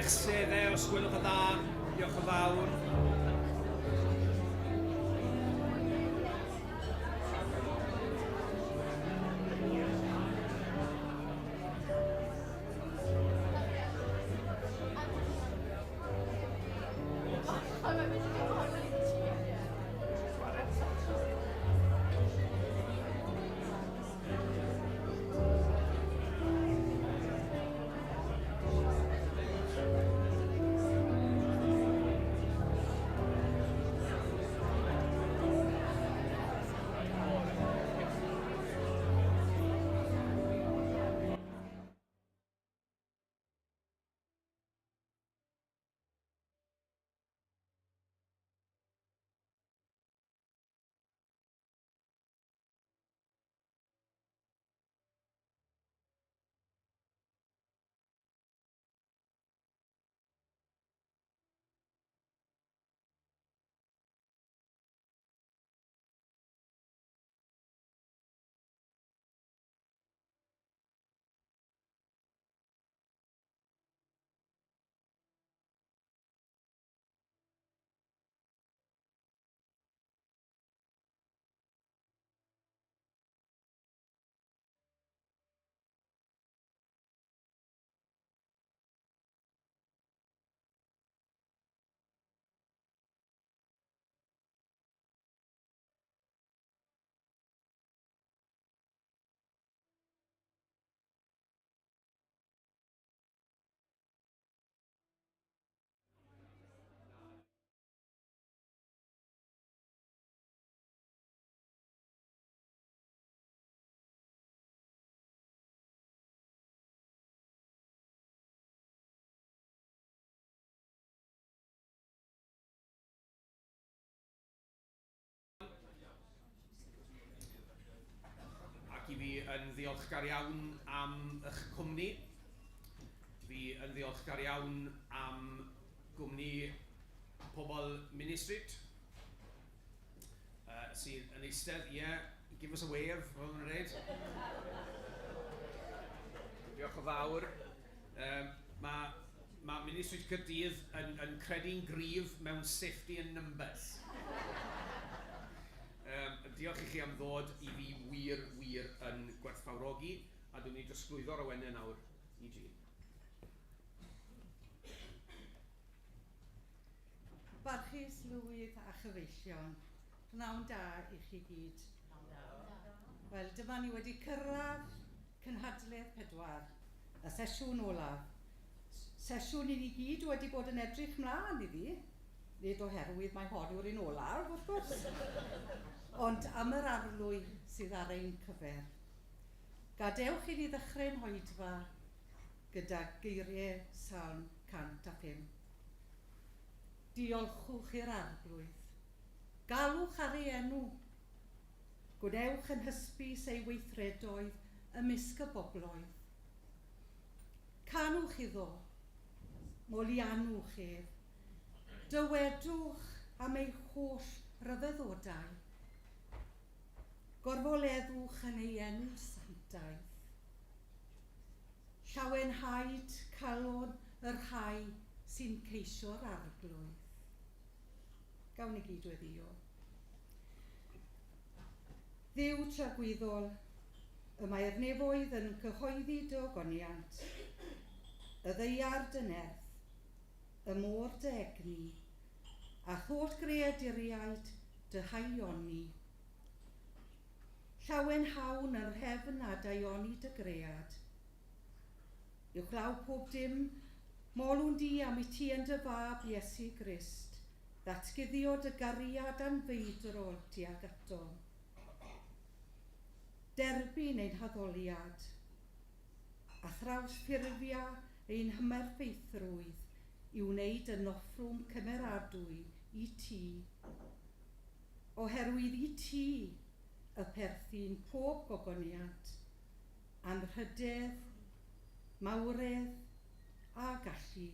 cymryd eich seddau os gwelwch yn dda. Diolch yn fawr. Ac i fi yn ddiolchgar iawn am eich cwmni. Fi yn ddiolchgar iawn am gwmni pobl Minny Street sydd yn eistedd, ie, yeah, give us a wave, fel maen nhw'n dweud. Diolch yn fawr. Um, mae ma Minny Street Caerdydd yn, yn credu'n gryf mewn safety in numbers. Um, diolch i chi am ddod i fi wir, wir yn gwerthfawrogi, a dwi'n ei drosglwyddo'r awennau nawr i Jean. Barchus, Lywydd a chyfeillion, pnawn da i chi gyd. Wel, dyma ni wedi cyrraedd cynhadledd pedwar, y sesiwn olaf. Sesiwn i ni gyd wedi bod yn edrych mlaen iddi, nid oherwydd mai hon yw'r un olaf, wrth gwrs, ond am yr arlwy sydd ar ein cyfer. Gadewch i ni ddechrau'n hoedfa gyda geiriau Salm 105. Diolchwch i'r Arglwydd. Galwch ar ei enw. Gwnewch yn hysbys ei weithredoedd ymysg y bobloedd. Canwch iddo. Moliannwch ef. Dywedwch am ei holl ryfeddodau. Gorfoleddwch yn ei enw santaidd. Llawenhaed calon y rhai sy'n ceisio'r Arglwydd. Gawn ni gyd weddïo. Dduw tragwyddol, y mae'r nefoedd yn cyhoeddi dy ogoniant, y ddaear dy nerth, y môr dy egni, a holl greaduriaid dy haelioni. Llawenhawn yn rhefn a daioni dy gread. Uwchlaw pob dim, molwn di am i ti yn dy Fab Iesu Grist ddatguddio dy gariad anfeidrol tuag atom. Derbyn ein haddoliad, a thrawsffurfia ein hymerffeithrwydd i wneud yn offrwm cymeradwy i ti, oherwydd i ti y perthyn pob gogoniant, anrhydedd, mawredd a gallu,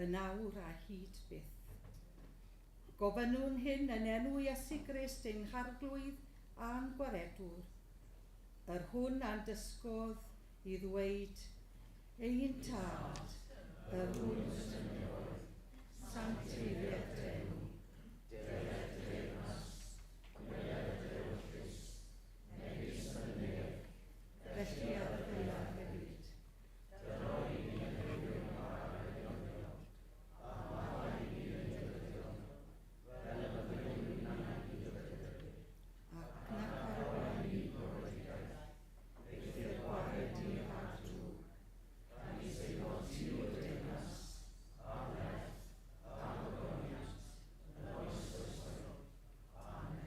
yn awr a hyd byth. Gofynnwn hyn yn enw Iesu Grist ein Harglwydd a'n Gwaredwr, yr hwn a'n dysgodd i ddweud, Ein Tad, Yr wyt yn y nefoedd, sancteiddied dy enw, deled dy deyrnas, gwneled dy ewyllys, megis yn y nef, felly ar y ddaear hefyd. Dyro i ni heddiw ein bara dyddiol, a maddau i ni ein dyledion, fel y maddeuwn ninnau i'n dyledwyr. Ac nac arwain ni i brofedigaeth, eithr gwared ni rhag drwg, canys eiddo ti yw'r deyrnas, a'r nerth, a'r gogoniant, yn oes oesoedd. Amen.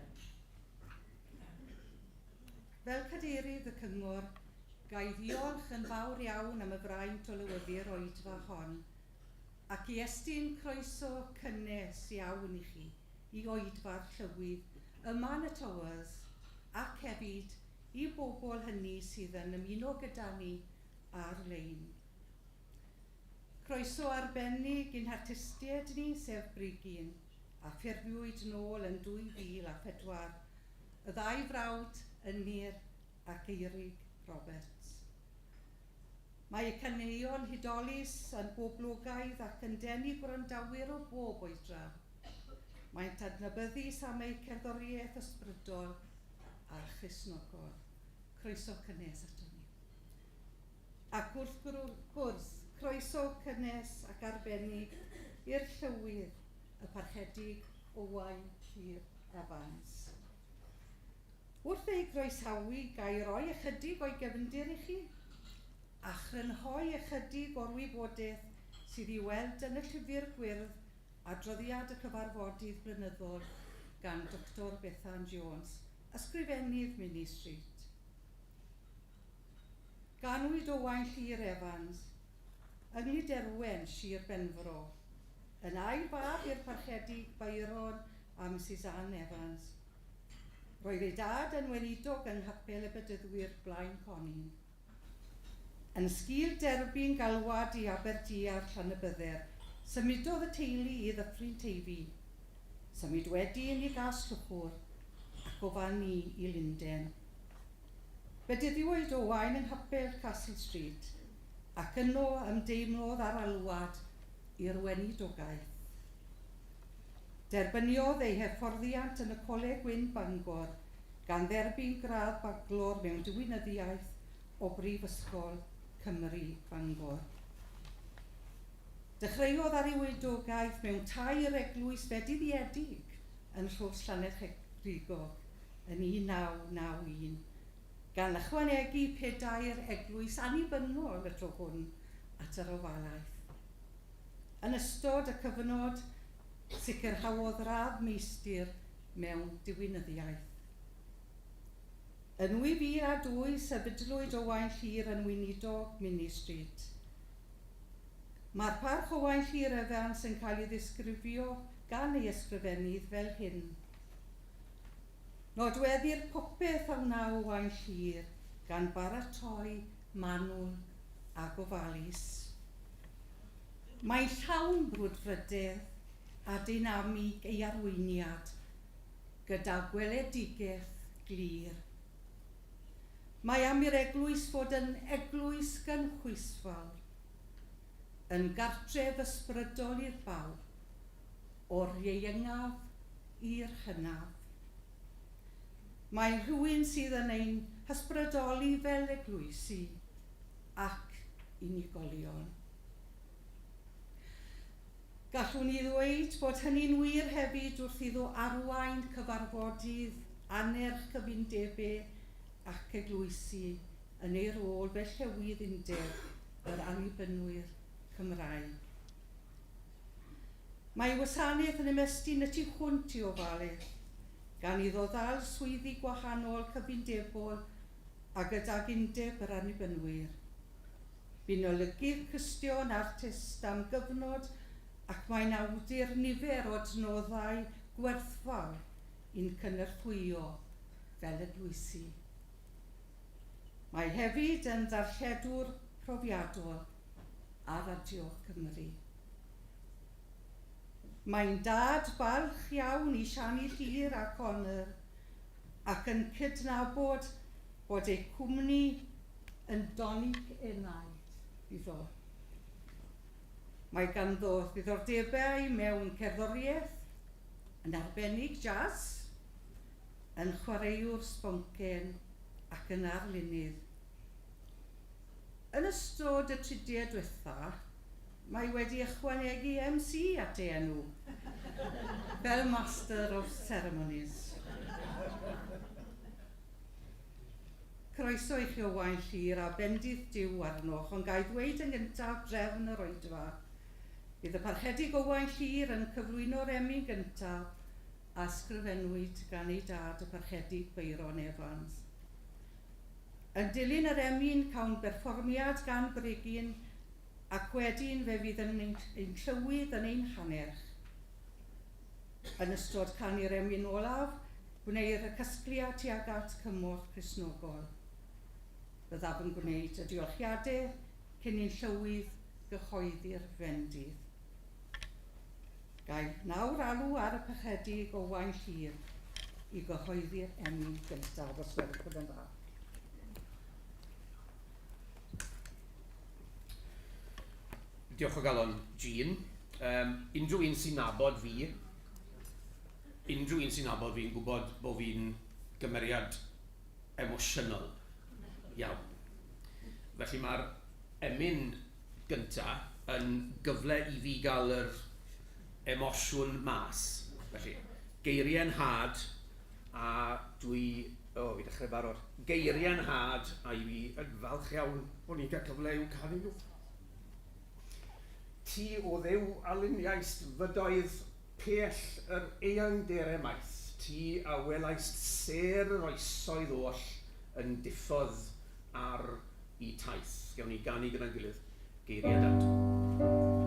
Fel cadeirydd y cyngor, ga i ddiolch yn fawr iawn am y fraint o lywyddu'r oedfa hon, ac i estyn croeso cynnes iawn i chi i oedfa'r Llywydd yma yn y Towers ac hefyd i bobl hynny sydd yn ymuno gyda ni ar-lein. Croeso arbennig i'n hartistiaid ni, sef Brigyn, a ffurfiwyd nôl yn 2004, y ddau frawd Ynyr ac Eurig Roberts. Mae eu caneuon hudolus yn boblogaidd ac yn denu gwrandawyr o bob oedran. Maent adnabyddus am eu cerddoriaeth ysbrydol a Christnogol. Croeso cynnes ato ni. Ac wrth gwrs, croeso cynnes ac arbennig i'r llywydd, y parchedig Owain Llŷr Evans. Wrth ei groesawu, ga i roi ychydig o'i gefndir i chi, a chrynhoi ychydig o'r wybodaeth sydd i'w weld yn y Llyfr Gwyrdd Adroddiad y Cyfarfodydd Blynyddol gan Doctor Bethan Jones, Ysgrifennydd Minny Street. Ganwyd Owain Llŷr Evans yng Nghyderwen, Sir Benfro, yn ail fab i'r Parchedig Byron a Misus Ann Evans. Roedd ei dad yn weinidog yng Nghapel y Bedyddwyr Blaen Conin. Yn sgil derbyn galwad i Aberduar Llanybydder, symudodd y teulu i Ddyffryn Teifi. Symud wedyn i Gas Llwchwr ac o fan 'ny i Lunden. Bedyddiwyd Owain yng Nghapel Castle Street ac yno ymdeimlodd ar alwad i'r weinidogaeth. Derbyniodd ei hyfforddiant yn y Coleg Gwyn Bangor gan dderbyn gradd baglor mewn diwinyddiaeth o Brifysgol Cymru Bangor. Dechreuodd ar ei weinidogaeth mewn tair eglwys fedyddiedig yn Rhos Llanerchrugog yn 1991, gan ychwanegu pedair eglwys annibynnol y tro hwn at yr ofalaeth. Yn ystod y cyfnod, sicrhaodd radd meistr mewn diwinyddiaeth. Yn 2002, sefydlwyd Owain Llŷr yn weinidog Minny Street. Mae'r parch Owain Llŷr Evans yn cael ei ddisgrifio gan ei ysgrifennydd fel hyn. Nodweddir popeth a wna Owain Llŷr gan baratoi manwl a gofalus. Mae'n llawn brwdfrydedd a deinamig ei arweiniad gyda gweledigaeth glir. Mae am i'r eglwys fod yn eglwys gynhwysfawr, yn gartref ysbrydol i'r bawb, o'r ieuengaf i'r hynaf. Mae rhywun sydd yn ein hysbrydoli fel eglwysi ac unigolion. Gallwn ni ddweud bod hynny'n wir hefyd wrth iddo arwain cyfarfodydd annerch cyfundebau ac eglwysi yn ei rôl fel Llywydd Undeb yr Annibynwyr Cymraeg. Mae ei wasanaeth yn ymestyn y tu hwnt i ofalaeth, gan iddo ddal swyddi gwahanol cyfundebol a gydag Undeb yr Annibynwyr. Bu'n olygydd Cristion artist am gyfnod ac mae'n awdur nifer o adnoddau gwerthfawr i'n cynorthwyo fel eglwysi. Mae hefyd yn ddarlledwr profiadol ar Radio Cymru. Mae'n dad balch iawn i Siani Llŷr a Connor ac yn cydnabod bod eu cwmni yn donic enaid iddo. Mae ganddo ddiddordebau mewn cerddoriaeth, yn arbennig jazz, yn chwaraewr sboncen ac yn arlunydd. Yn ystod y tridiau diwetha, mae wedi ychwanegu MC at ei enw, fel Master of Ceremonies. Croeso i chi Owain Llŷr a bendith Duw arnoch, ond ga i ddweud yn gyntaf drefn yr oedfa. Bydd y Parchedig Owain Llŷr yn cyflwyno'r emyn gyntaf a ysgrifennwyd gan ei dad y Parchedig Byron Evans. Yn dilyn yr emyn cawn berfformiad gan Bregyn ac wedyn fe fydd yn ein llywydd yn ein hannerch. Yn ystod canu'r emyn olaf, gwneir y casgliad tuag at Cymorth Cristnogol. Byddaf yn gwneud y diolchiadau cyn i'n llywydd gyhoeddi'r fendith. Ga i nawr alw ar y Parchedig Owain Llŷr i gyhoeddi'r emyn gyntaf, os gwelwch yn dda. Diolch o galon, Jean. Um, unrhyw un sy'n nabod fi, unrhyw un sy'n nabod fi'n gwybod bod fi'n gymeriad emosiynol iawn. Felly mae'r emyn gynta yn gyfle i fi gael yr emosiwn mas. Felly, geiriau nhad a dwi... O, fi dechrau barod. Geiriau nhad a i fi yn falch iawn bod ni'n cael cyfle i'w canu nhw. Ti o Dduw a luniaist fydoedd pell yr eangderau maith, ti a welaist sêr yr oesoedd oll yn diffodd ar eu taith. Gawn ni ganu gyda'n gilydd geiriau Dad.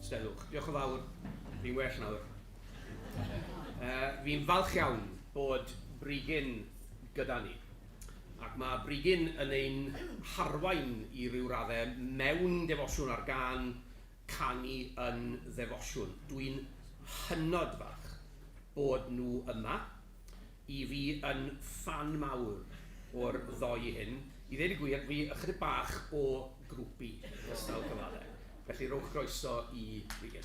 Steddwch. Diolch yn fawr. Fi'n well nawr. Fi'n falch iawn bod Brigyn gyda ni. Ac mae Brigyn yn ein harwain i ryw raddau mewn defosiwn ar gân Canu yn Ddefosiwn. Dwi'n hynod falch bod nhw yma. I fi yn ffan mawr o'r ddoi hyn. I ddweud y gwir, fi ychydig bach o grwpi cystal cyfadde. Felly rhowch groeso i Brigyn.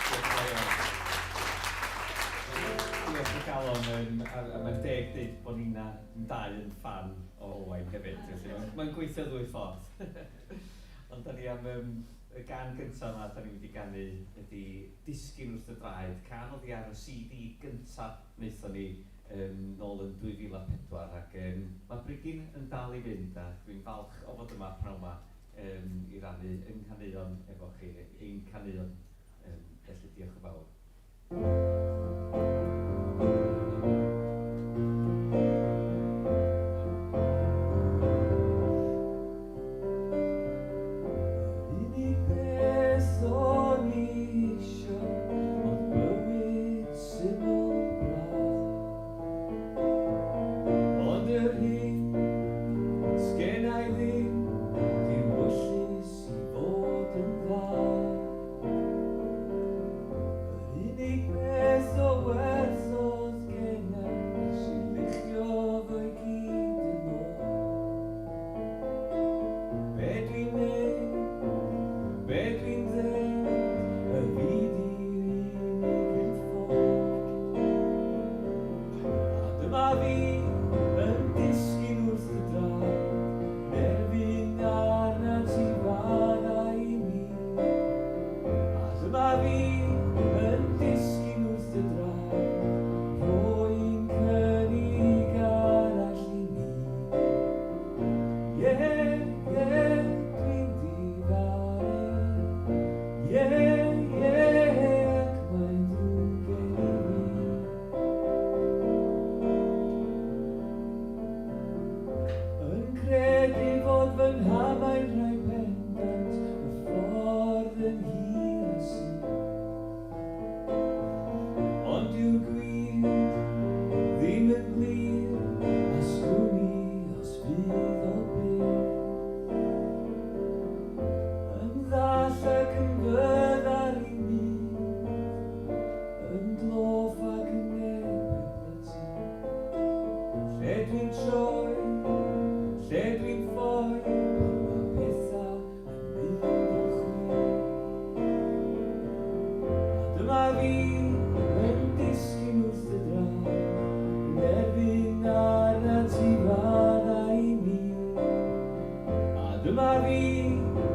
Diolch yn fawr iawn. Diolch o galon, a mae'n deg dweud bod ni'n dau yn ffan o Owain hefyd, felly mae'n gweithio ddwy ffordd. Ond da ni am y gân gyntaf yma da ni'n mynd i ganu ydy Disgyn Wrth y Draed, cân oddi ar y CD gyntaf wnaethon ni nôl yn 2004, ac mae Brigyn yn dal i fynd, a dwi'n falch o fod yma pnawn 'ma i rannu yng nghaneuon efo chi, ein caneuon, felly diolch yn fawr. Yr unig beth o'n i isio oedd bywyd syml braf. Ond yr hyn sgenna i ddim 'di'r wyllys i fod yn dda. Yr unig beth o werth oedd genna i, nes i luchio fo i gyd yn ôl. Be dwi'n neud, be dwi'n ddeud, y fi 'di'r unig un ffôl. A dyma fi yn disgyn wrth dy draed, yn erfyn arnat ti faddau i mi. A dyma fi yn disgyn wrth dy draed, rho un cynnig arall i mi. Ie, ie, dwi'n difaru. Ie, ie, ac mae'n ddrwg gen i fi. Yn credu fod fy nghamau'n rhai pendant, y ffordd yn hir a syth. Ond dyw'r gwir ddim yn glir, a sgwn i os fydd o byth. Yn ddall ac yn fyddar i mi, yn gloff ac yn neb hebdda ti. Lle dwi'n troi, lle dwi'n ffoi, pan mae pethau yn mynd o chwith. A dyma fi yn disgyn wrth dy draed, yn erfyn arnat ti faddau i mi. A dyma fi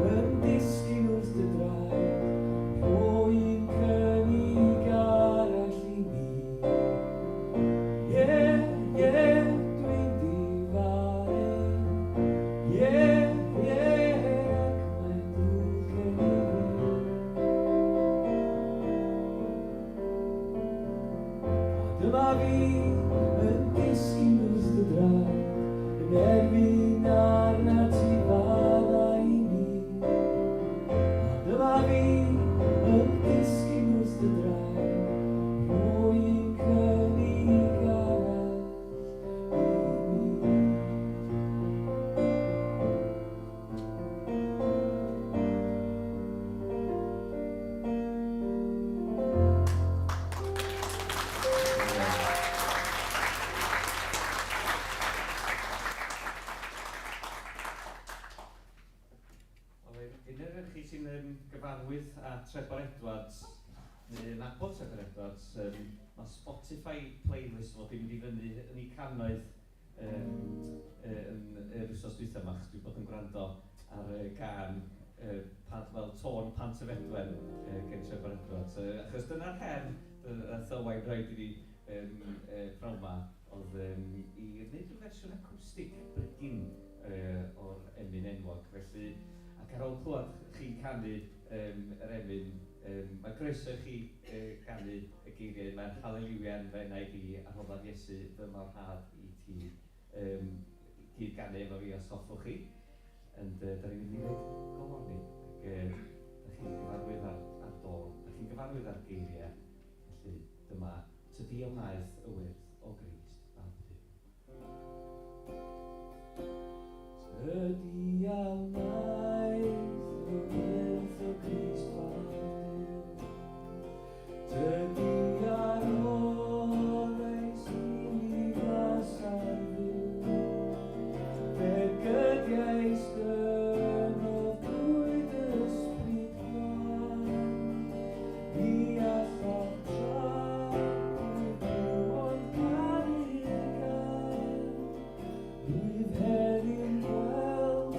yn disgyn wrth dy draed, rho un cynnig arall i mi. Ie, ie, dwi'n difaru. Ie, ie, ac mae'n ddrwg gen i fi. A dyma fi yn disgyn wrth dy draed, yn erfyn arnat ti faddau i mi. A dyma fi yn disgyn wrth dy draed, rho un cynnig arall i mi. Wel, unrhyw un chi sy'n gyfarwydd â Trebor Edwards, neu yn nabod Trebor Edwards, mae Spotify playlist fod i mynd i fyny yn ei cannoedd yn yr wythnos dwytha yma, achos dwi bod yn gwrando ar y gân fel tôn Pantyfedwen gen Trebor Edwards. Achos dyna'r her nath Owain roid i ni pnawn 'ma, oedd i wneud rhyw fersiwn acwstig Brigyn o'r emyn enwog. Felly, ac ar ôl clywed chi'n canu yr emyn, mae croeso i chi ganu y geiriau. Mae'r Haleliwia yn fy enaid i, a rhoddaf Iesu fy mawrhad i ti. Gyd ganu efo fi os hoffwch chi. Ond da ni'n mynd i ddweud golorni. Ac da chi geiriau. Felly dyma Tydi a wnaeth y wyrth o Grist fab Duw. Tydi a wnaeth y wyrth o Grist fab Duw. Tydi a roddes i mi flas ar fyw. Fe gydiais gynodd drwy dy ysbryd glân. Ni allaf tragwydd byw ond canu'r gân. Rwyf heddiw'n gweld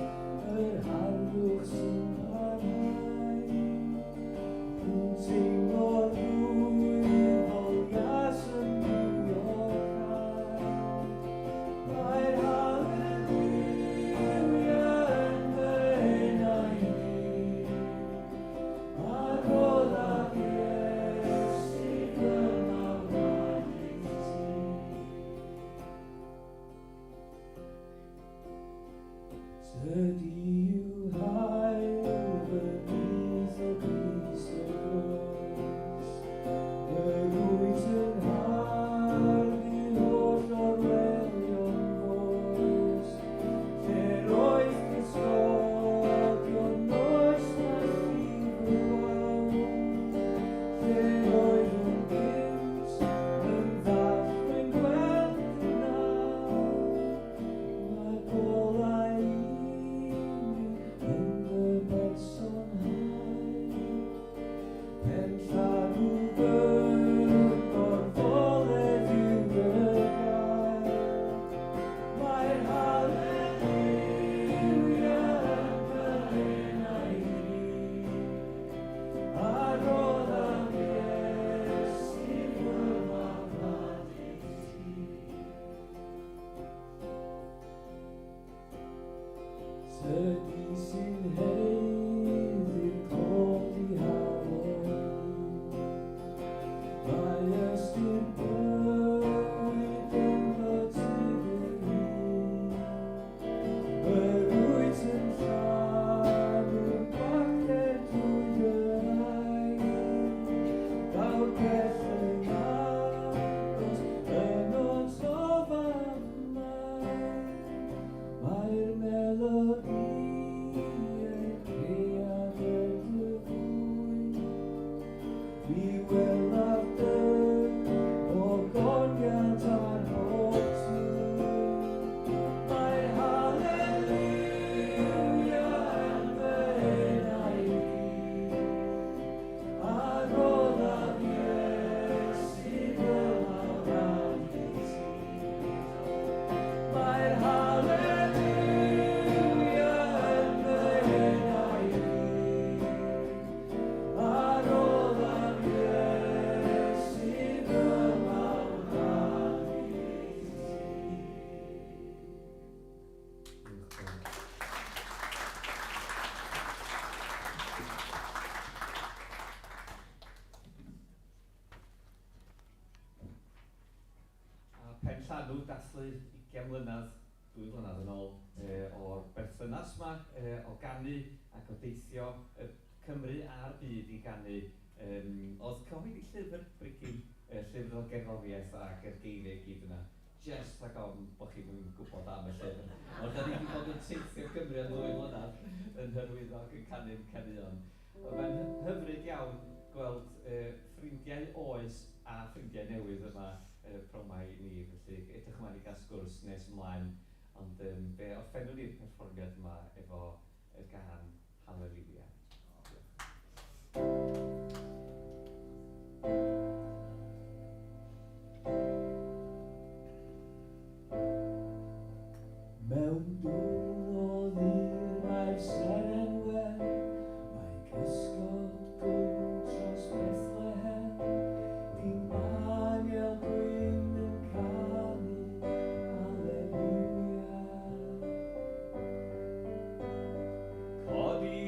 yr harddwch sy'n parhau. Dwi'n teimlo'r ddwyfol ias yn bywiocau. Mae'r haleluia yn fy enau i. A roddaf Iesu fy mawr i ti. Tydi yw haul fy nyth o Grist y groes. Yr wyt yn harddu holl orwelion foes. Lle'r oedd cysgodion nos na llif y waun. Lle'r oeddwn gynt yn ddall rwy'n gweld yn awr. Mae golau i mi yn dy berson hael. Penllanw fy gorfoledd yw dy gair. Mae'r haleluia yn fy enau i. A roddaf Iesu fy mawrhad i ti. Tydi sy'n haeddu'r clod i hafod. Mae ystyr bywyd ynddo ti dy hun. Yr wyt yn llanw'r gwacter drwy dy air. Daw'r pell yn agos yno sofaf mai. Mae'r melodïau cread dy fwyn. Mi welaf dy ogoniant ar bob tu. Mae'r haleluia yn fy enau i. A roddaf Iesu fy mawrhad i ti. Mae'r haleluia yn fy enau i. A roddaf Iesu fy mawrhad i ti. Diolch yn fawr. A Penllanw dathlu 20 mlynedd, 2 mlynedd yn ôl, o'r berthynas yma, o ganu ac o deithio Cymru a'r byd i ganu. Oedd cyhoeddi llyfr Brigyn, llyfr o gerddoriaeth ac yr geiriau i gyd yna. Just rhag ofn bod chi'n yn gwybod am y llyfr. Ond da ni wedi bod yn teithio Cymru am 2 mlynedd yn hyrwyddo ac yn canu'n caneuon. Ond mae'n hyfryd iawn gweld ffrindiau oes a ffrindiau newydd yma promau i ni. Felly edrych ymlaen i gael sgwrs nes ymlaen. Ond fe orffennwn ni'r perfformiad yma efo y gân Haleluia. Diolch. Mewn dŵr o ddur mae'r seren wen, mae cysgod gwm dros Bethlehem. Dim angel gwyn yn canu, Haleluia. Codi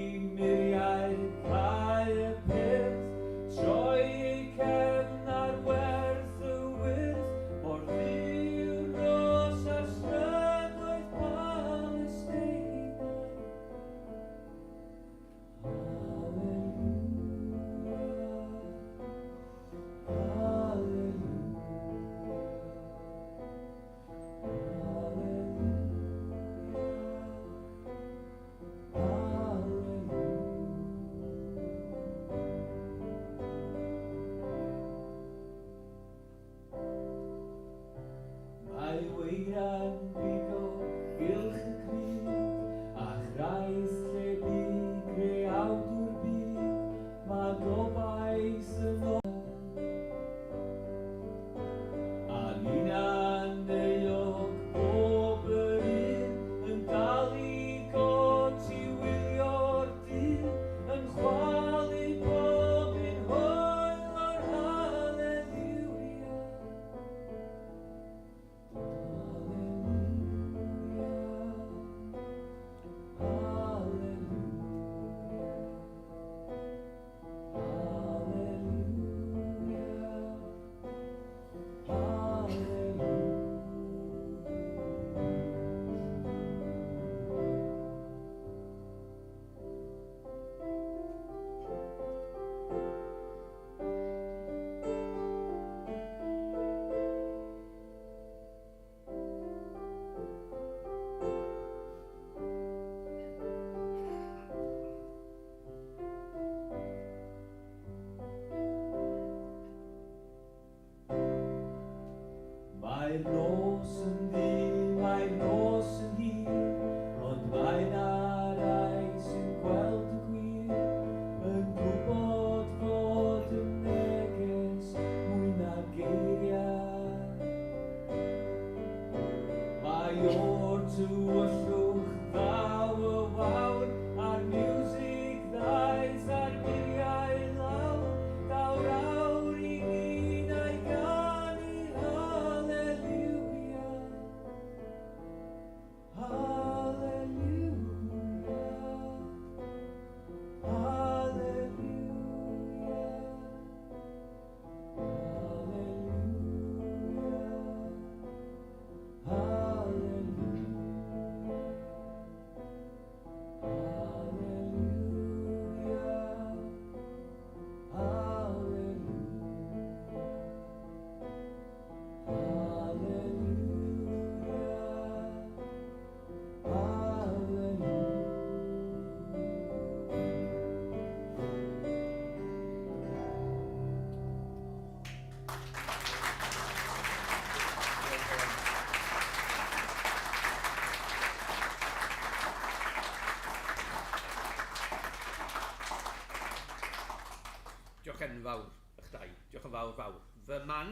Diolch enfawr eich dau. Diolch yn fawr fawr. Fy man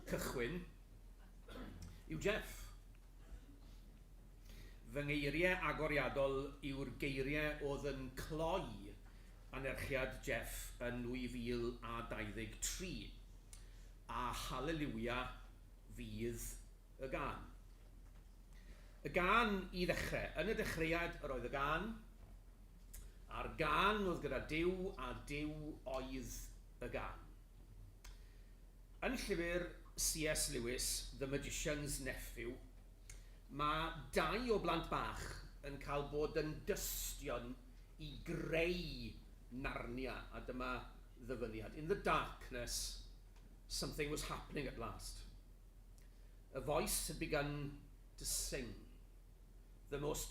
cychwyn yw Jeff. Fy ngeiriau agoriadol yw'r geiriau oedd yn cloi anerchiad Jeff yn 2023. A haleliwia fydd y gân. Y gân i ddechrau. Yn y dechreuad yr oedd y gân, a'r gân oedd gyda Duw, a Duw oedd y gân. Yn llyfr C.S. Lewis, The Magician's Nephew, mae dau o blant bach yn cael bod yn dystion i greu Narnia, a dyma ddyfyniad. In the darkness, something was happening at last. A voice had begun to sing. The most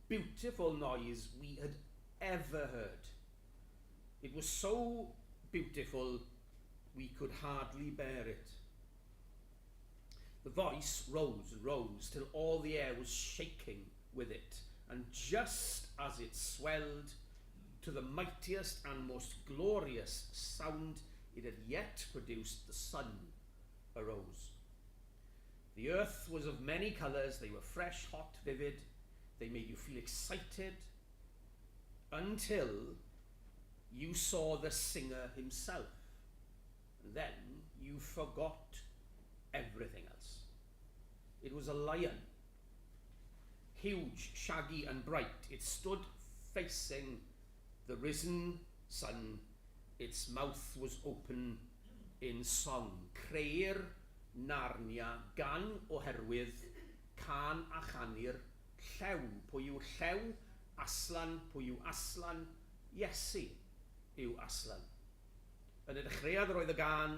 beautiful noise we had ever heard. It was so beautiful we could hardly bear it. The voice rose and rose till all the air was shaking with it, and just as it swelled to the mightiest and most glorious sound it had yet produced, the sun arose. The earth was of many colours, they were fresh, hot, vivid, they made you feel excited, until you saw the singer himself. And then you forgot everything else. It was a lion, huge, shaggy and bright. It stood facing the risen sun. Its mouth was open in song. Creir Narnia gan oherwydd cân a chanu'r llew. Pwy yw llew? Aslan. Pwy yw Aslan? Iesu yw Aslan. Yn y dechreuad roedd y gân,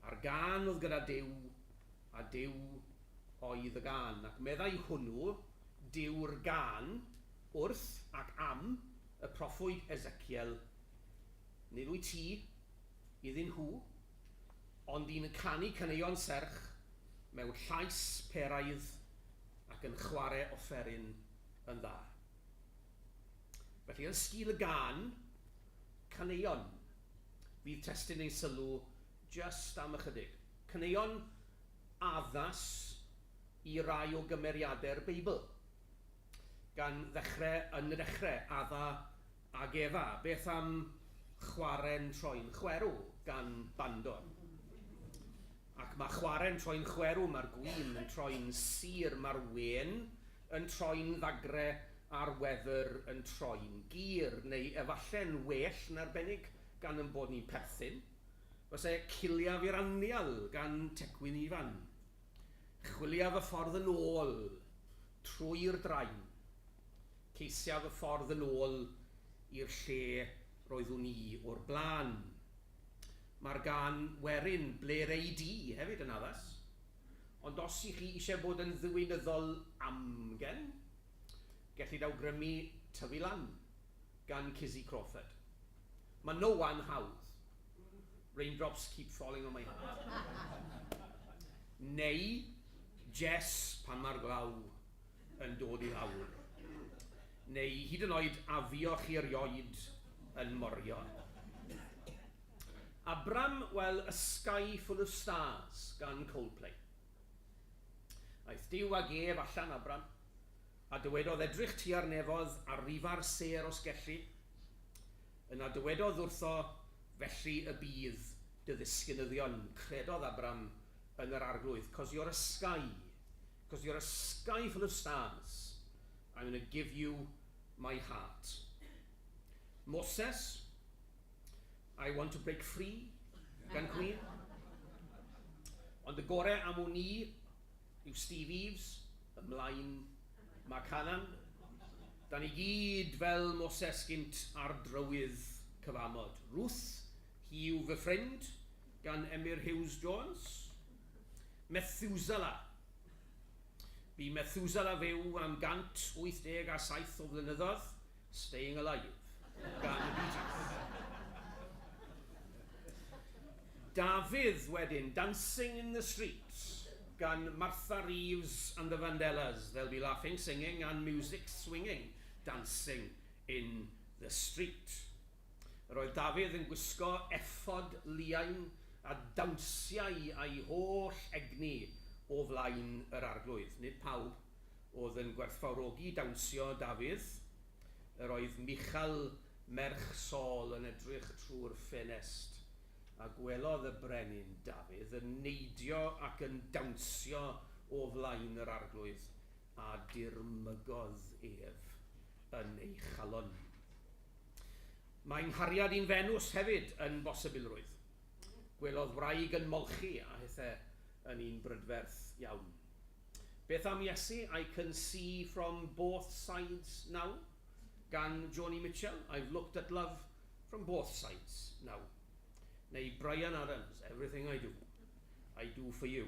a'r gân oedd gyda Duw, a Duw oedd y gân. Ac meddai hwnnw, Duw'r gân, wrth ac am y proffwyd Ezekiel, nid wyt ti iddyn nhw, ond un yn canu caneuon serch mewn llais peraidd ac yn chwarae offeryn yn dda. Felly, yn sgil y gân, caneuon fydd testun ein sylw jyst am ychydig. Caneuon addas i rai o gymeriadau'r Beibl. Gan ddechrau yn y dechrau, Adda ag Efa. Beth am Chware'n Troi'n Chwerw gan Bando? Ac mae chware'n troi'n chwerw, mae'r gwin yn troi'n sur, mae'r wên yn troi'n ddagre a'r wefr yn troi'n gur, neu efallai'n well yn arbennig gan ein bod ni'n perthyn, fyse Ciliaf i'r Anial gan Tecwyn Ifan. Chwiliaf y ffordd yn ôl trwy'r drain. Ceisiaf y ffordd yn ôl i'r lle roeddwn i o'r blaen. Mae'r gân werin Ble Rei Di hefyd yn addas. Ond os i chi eisiau bod yn ddiwinyddol amgen, gellid awgrymu Tyfu Lan gan Kizzy Crawford. Mae Noah'n hawdd. Raindrops keep falling on my head. Neu Jess pan mae'r glaw yn dod i lawr. Neu hyd yn oed A fuoch chi erioed yn morio. Abram, wel, A Sky Full of Stars gan Coldplay. Aeth Duw ag ef allan, Abram, a dywedodd edrych tua'r nefoedd a rifa'r sêr os gelli. Yna dywedodd wrtho, felly y bydd dy ddisgynyddion. Credodd Abram yn yr Arglwydd, cos you're a sky, cos you're a sky full of stars. I'm going to give you my heart. Moses, I Want to Break Free gan Queen. Ond y gorau am wn i yw Steve Eaves, ymlaen mae Canan. Da ni gyd fel Moses gynt ar drywydd cyfamod. Ruth, hi yw fy ffrind, gan Emyr Hughes Jones. Methuselah. Bu Methuselah fyw am 187 o flynyddoedd, Staying Alive, gan y Bee Gees. Dafydd wedyn, Dancing in the Street, gan Martha Reeves and the Vandellas. They'll be laughing, singing and music swinging, dancing in the street. Yr oedd Dafydd yn gwisgo effod liain a dawnsiai â'i holl egni o flaen yr Arglwydd. Nid pawb oedd yn gwerthfawrogi dawnsio Dafydd. Yr oedd Michal merch Saul yn edrych trwy'r ffenest, a gwelodd y brenin Dafydd yn neidio ac yn dawnsio o flaen yr Arglwydd, a dirmygodd ef yn ei chalon. Mae nghariad i'n Fenws hefyd yn bosibilrwydd. Gwelodd wraig yn molchi a hithe yn un brydferth iawn. Beth am Iesu, I Can See From Both Sides Now? Gan Joni Mitchell, I've Looked at Love From Both Sides Now. Neu Bryan Adams, Everything I Do, I Do For You.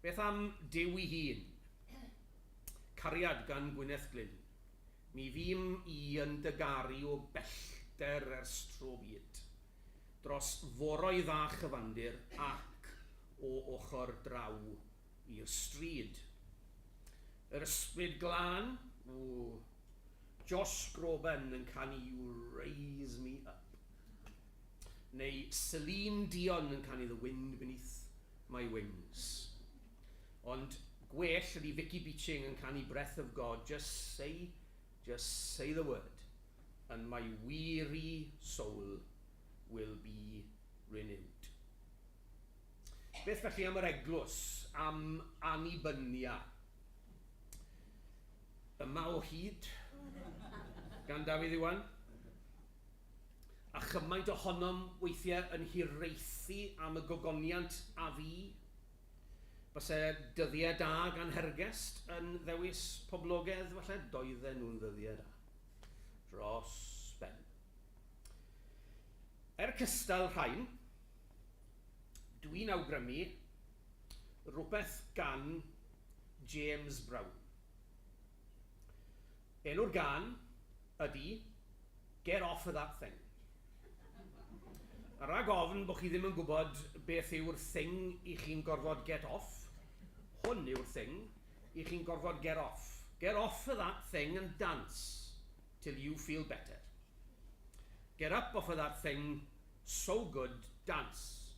Beth am Duw ei hun? Cariad gan Gwyneth Glyn. Mi fûm i yn dy garu o bellter ers tro byd, dros foroedd a chyfandir ac o ochr draw i'r stryd. Yr Ysbryd Glân, ww, Josh Groban yn canu You Raise Me Up. Neu Celine Dion yn canu The Wind Beneath My Wings. Ond gwell ydy Vicky Beeching yn canu Breath of God, just say, just say the word, and my weary soul will be renewed. Beth felly am yr eglwys, am Annibynia? Yma o Hyd, gan Dafydd Iwan. A chymaint ohonom weithiau yn hiraethu am y gogoniant a fu. Byse Dyddiau Da gan Hergest yn ddewis poblogedd falle? Doedden nhw'n ddyddiau da. Dros ben. Er cystal rhain, dwi'n awgrymu rhywbeth gan James Brown. Enw'r gân ydy Get Off of That Thing. A rhag ofn bod chi ddim yn gwybod beth yw'r thing i chi'n gorfod get off, hwn yw'r thing i chi'n gorfod get off. Get off of that thing and dance till you feel better. Get up off of that thing, so good, dance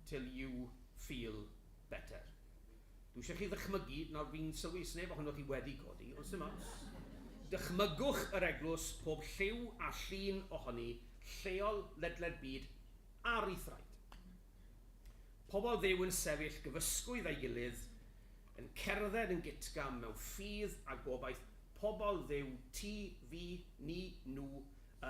till you feel better. Dwi eisiau chi ddychmygu, nawr fi'n sylwi sneb ohonoch chi wedi codi, ond sim ots. Dychmygwch yr eglwys, pob lliw a llun ohoni, lleol ledled byd, ar ei thraed. Pobl Dduw yn sefyll gyfysgwydd â'i gilydd, yn cerdded yn gytgam mewn ffydd a gobaith, pobl Dduw, ti, fi, ni, nhw,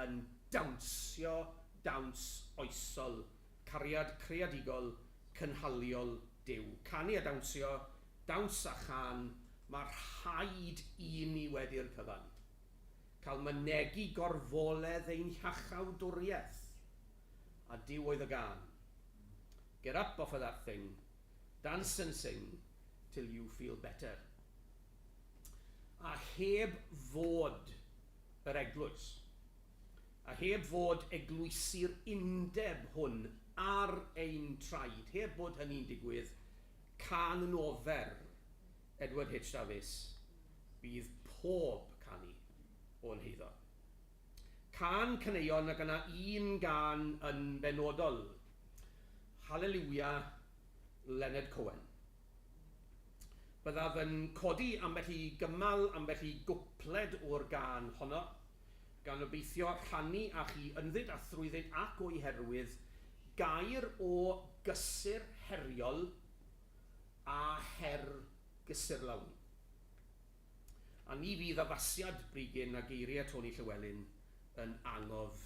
yn dawnsio dawns oesol, cariad creadigol, cynhaliol Duw. Canu a dawnsio, dawns a chân, mae rhaid i ni wedi'r cyfan. Cael mynegi gorfoledd ein hiachawdwriaeth. A Duw oedd y gân. Get up off of that thing, dance and sing till you feel better. A heb fod yr eglwys, a heb fod eglwysi'r undeb hwn ar ein traed, heb bod hynny'n digwydd, cân yn ofer Edward H Dafis, bydd pob canu o'n heiddo. Cân caneuon ac yna un gân yn benodol, Haleliwia Leonard Cohen. Byddaf yn codi ambell i gymal, ambell i gwpled o'r gân honno, gan obeithio rhannu â chi ynddynt a thrwyddynt ac o'i herwydd gair o gysur heriol a her gysurlawn. A ni fydd addasiad Brigyn a geiriau Tony Llewelyn yn angof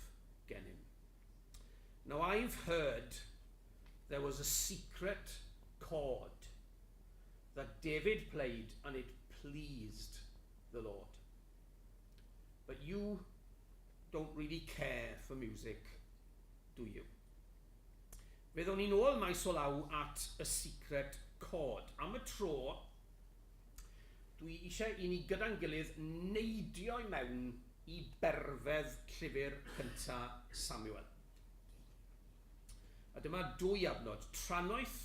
gennym. Now I've heard there was a secret chord that David played and it pleased the Lord. But you don't really care for music, do you? Fe ddown ni'n ôl maes o law at y secret chord. Am y tro, dwi eisiau i ni gyda'n gilydd neidio i mewn i berfedd llyfr cynta Samuel. A dyma dwy adnod. Trannoeth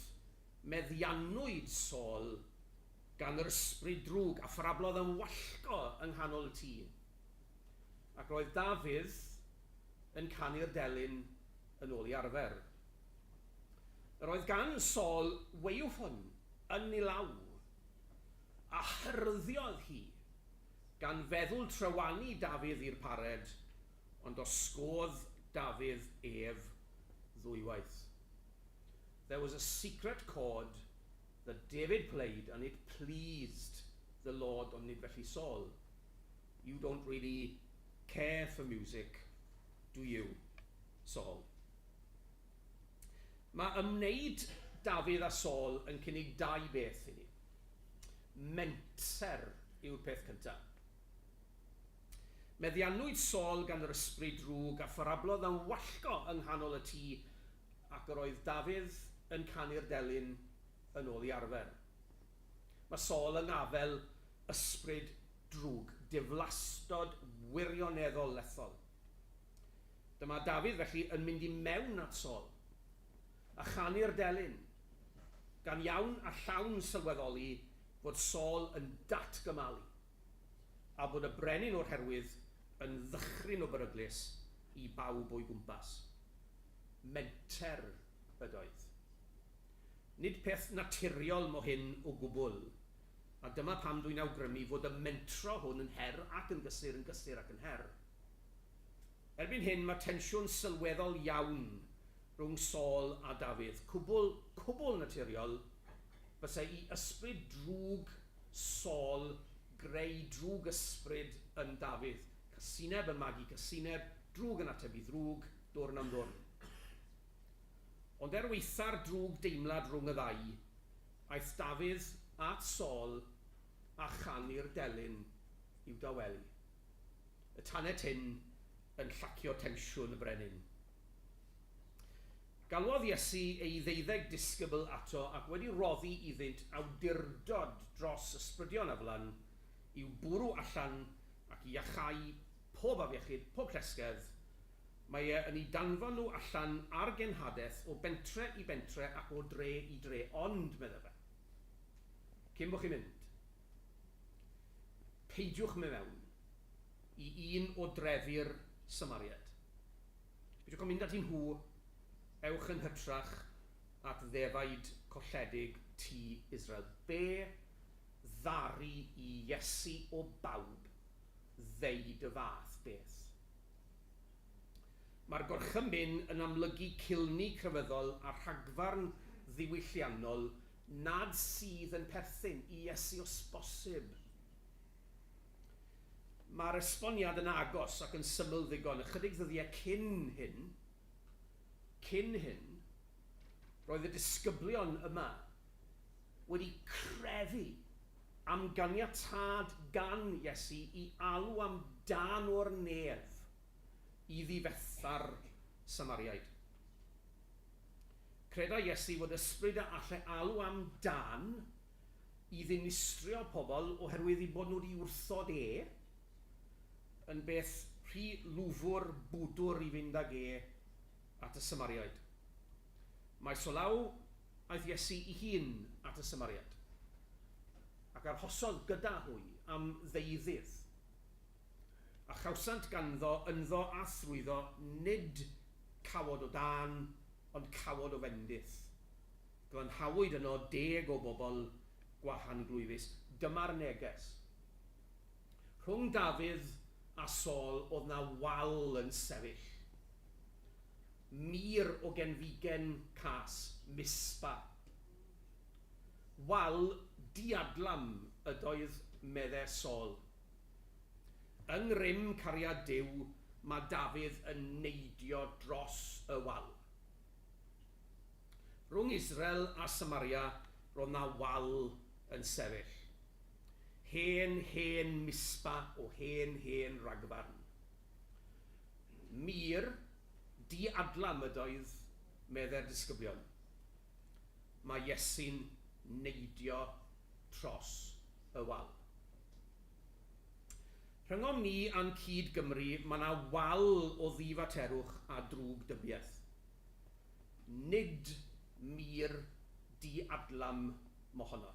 meddiannwyd Saul gan yr ysbryd drwg, a pharablodd yn wallgo yng nghanol y tŷ. Ac roedd Dafydd yn canu'r delyn yn ôl ei arfer. Yr oedd gan Saul waywffon yn ei law, a hyrddiodd hi, gan feddwl trywanu Dafydd i'r pared, ond osgodd Dafydd ef ddwywaith. There was a secret chord that David played and it pleased the Lord, ond nid felly Saul. You don't really care for music, do you, Saul? Mae ymwneud Dafydd a Saul yn cynnig dau beth i ni. Menter yw'r peth cyntaf. Meddiannwyd Saul gan yr ysbryd drwg a pharablodd yn wallgo yng nghanol y tŷ ac yr oedd Dafydd yn canu'r delyn yn ôl ei arfer. Mae Saul yng ngafel ysbryd drwg, diflastod wirioneddol lethol. Dyma Dafydd felly yn mynd i mewn at Saul a chanu'r delyn, gan iawn a llawn sylweddoli fod Saul yn datgymalu a bod y brenin o'r herwydd yn ddychryn o beryglus i bawb o'i gwmpas. Menter ydoedd. Nid peth naturiol mo hyn o gwbl, a dyma pam dwi'n awgrymu fod y mentro hwn yn her ac yn gysur, yn gysur ac yn her. Erbyn hyn mae tensiwn sylweddol iawn rhwng Saul a Dafydd, cwbl, cwbl naturiol fysa i ysbryd drwg Saul greu drwg ysbryd yn Dafydd. Casineb yn magu casineb, drwg yn ateb i ddrwg, dwrn am ddwrn. Ond er waetha'r drwg deimlad rhwng y ddau, aeth Dafydd at Saul a chanu'r delyn i'w dawelu. Y tanau tyn yn llacio tensiwn y brenin. Galwodd Iesu ei ddeuddeg disgybl ato ac wedi rhoddi iddynt awdurdod dros ysbrydion aflan i'w bwrw allan ac i iachau pob afiechyd, pob llesgedd, mae e yn eu danfon nhw allan ar genhadaeth o bentre i bentre ac o dre i dre. Ond, medde fe, cyn bo chi'n mynd, peidiwch mynd mewn i un o drefi'r Samariaid. Peidiwch â mynd ati nhw, ewch yn hytrach at ddefaid colledig tŷ Israel. Be ddaru i Iesu o bawb ddeud y fath beth? Mae'r gorchymyn yn amlygu culni crefyddol a rhagfarn ddiwylliannol nad sydd yn perthyn i Iesu os bosib. Mae'r esboniad yn agos ac yn syml ddigon. Ychydig ddyddiau cyn hyn, cyn hyn, roedd y disgyblion yma wedi crefu am ganiatâd gan Iesu i alw am dân o'r nef i ddifetha'r Samariaid. Credai Iesu fod ysbryd a allai alw am dân i ddinistrio pobl oherwydd eu bod nhw wedi wrthod e, yn beth rhy lwfwr bwdwr i fynd ag e at y Samariaid. Maes o law aeth Iesu ei hun at y Samariaid, ac arhosodd gyda hwy am ddeuddydd. A chawsant ganddo ynddo a thrwyddo nid cawod o dân, ond cawod o fendith. Glanhawyd yno deg o bobl gwahanglwyfus. Dyma'r neges. Rhwng Dafydd a Saul oedd 'na wal yn sefyll. Mur o genfigen cas, Mispa. Wal diadlam ydoedd medde Saul. Yng ngrym cariad Duw mae Dafydd yn neidio dros y wal. Rhwng Israel a Samaria roedd 'na wal yn sefyll. Hen, hen Mispa o hen, hen ragfarn. Mur di-adlam ydoedd, medde'r disgyblion. Mae Iesu'n neidio tros y wal. Rhyngom ni a'n cyd Gymry mae 'na wal o ddifaterwch a drwg dybiaeth. Nid mur di-adlam mohono.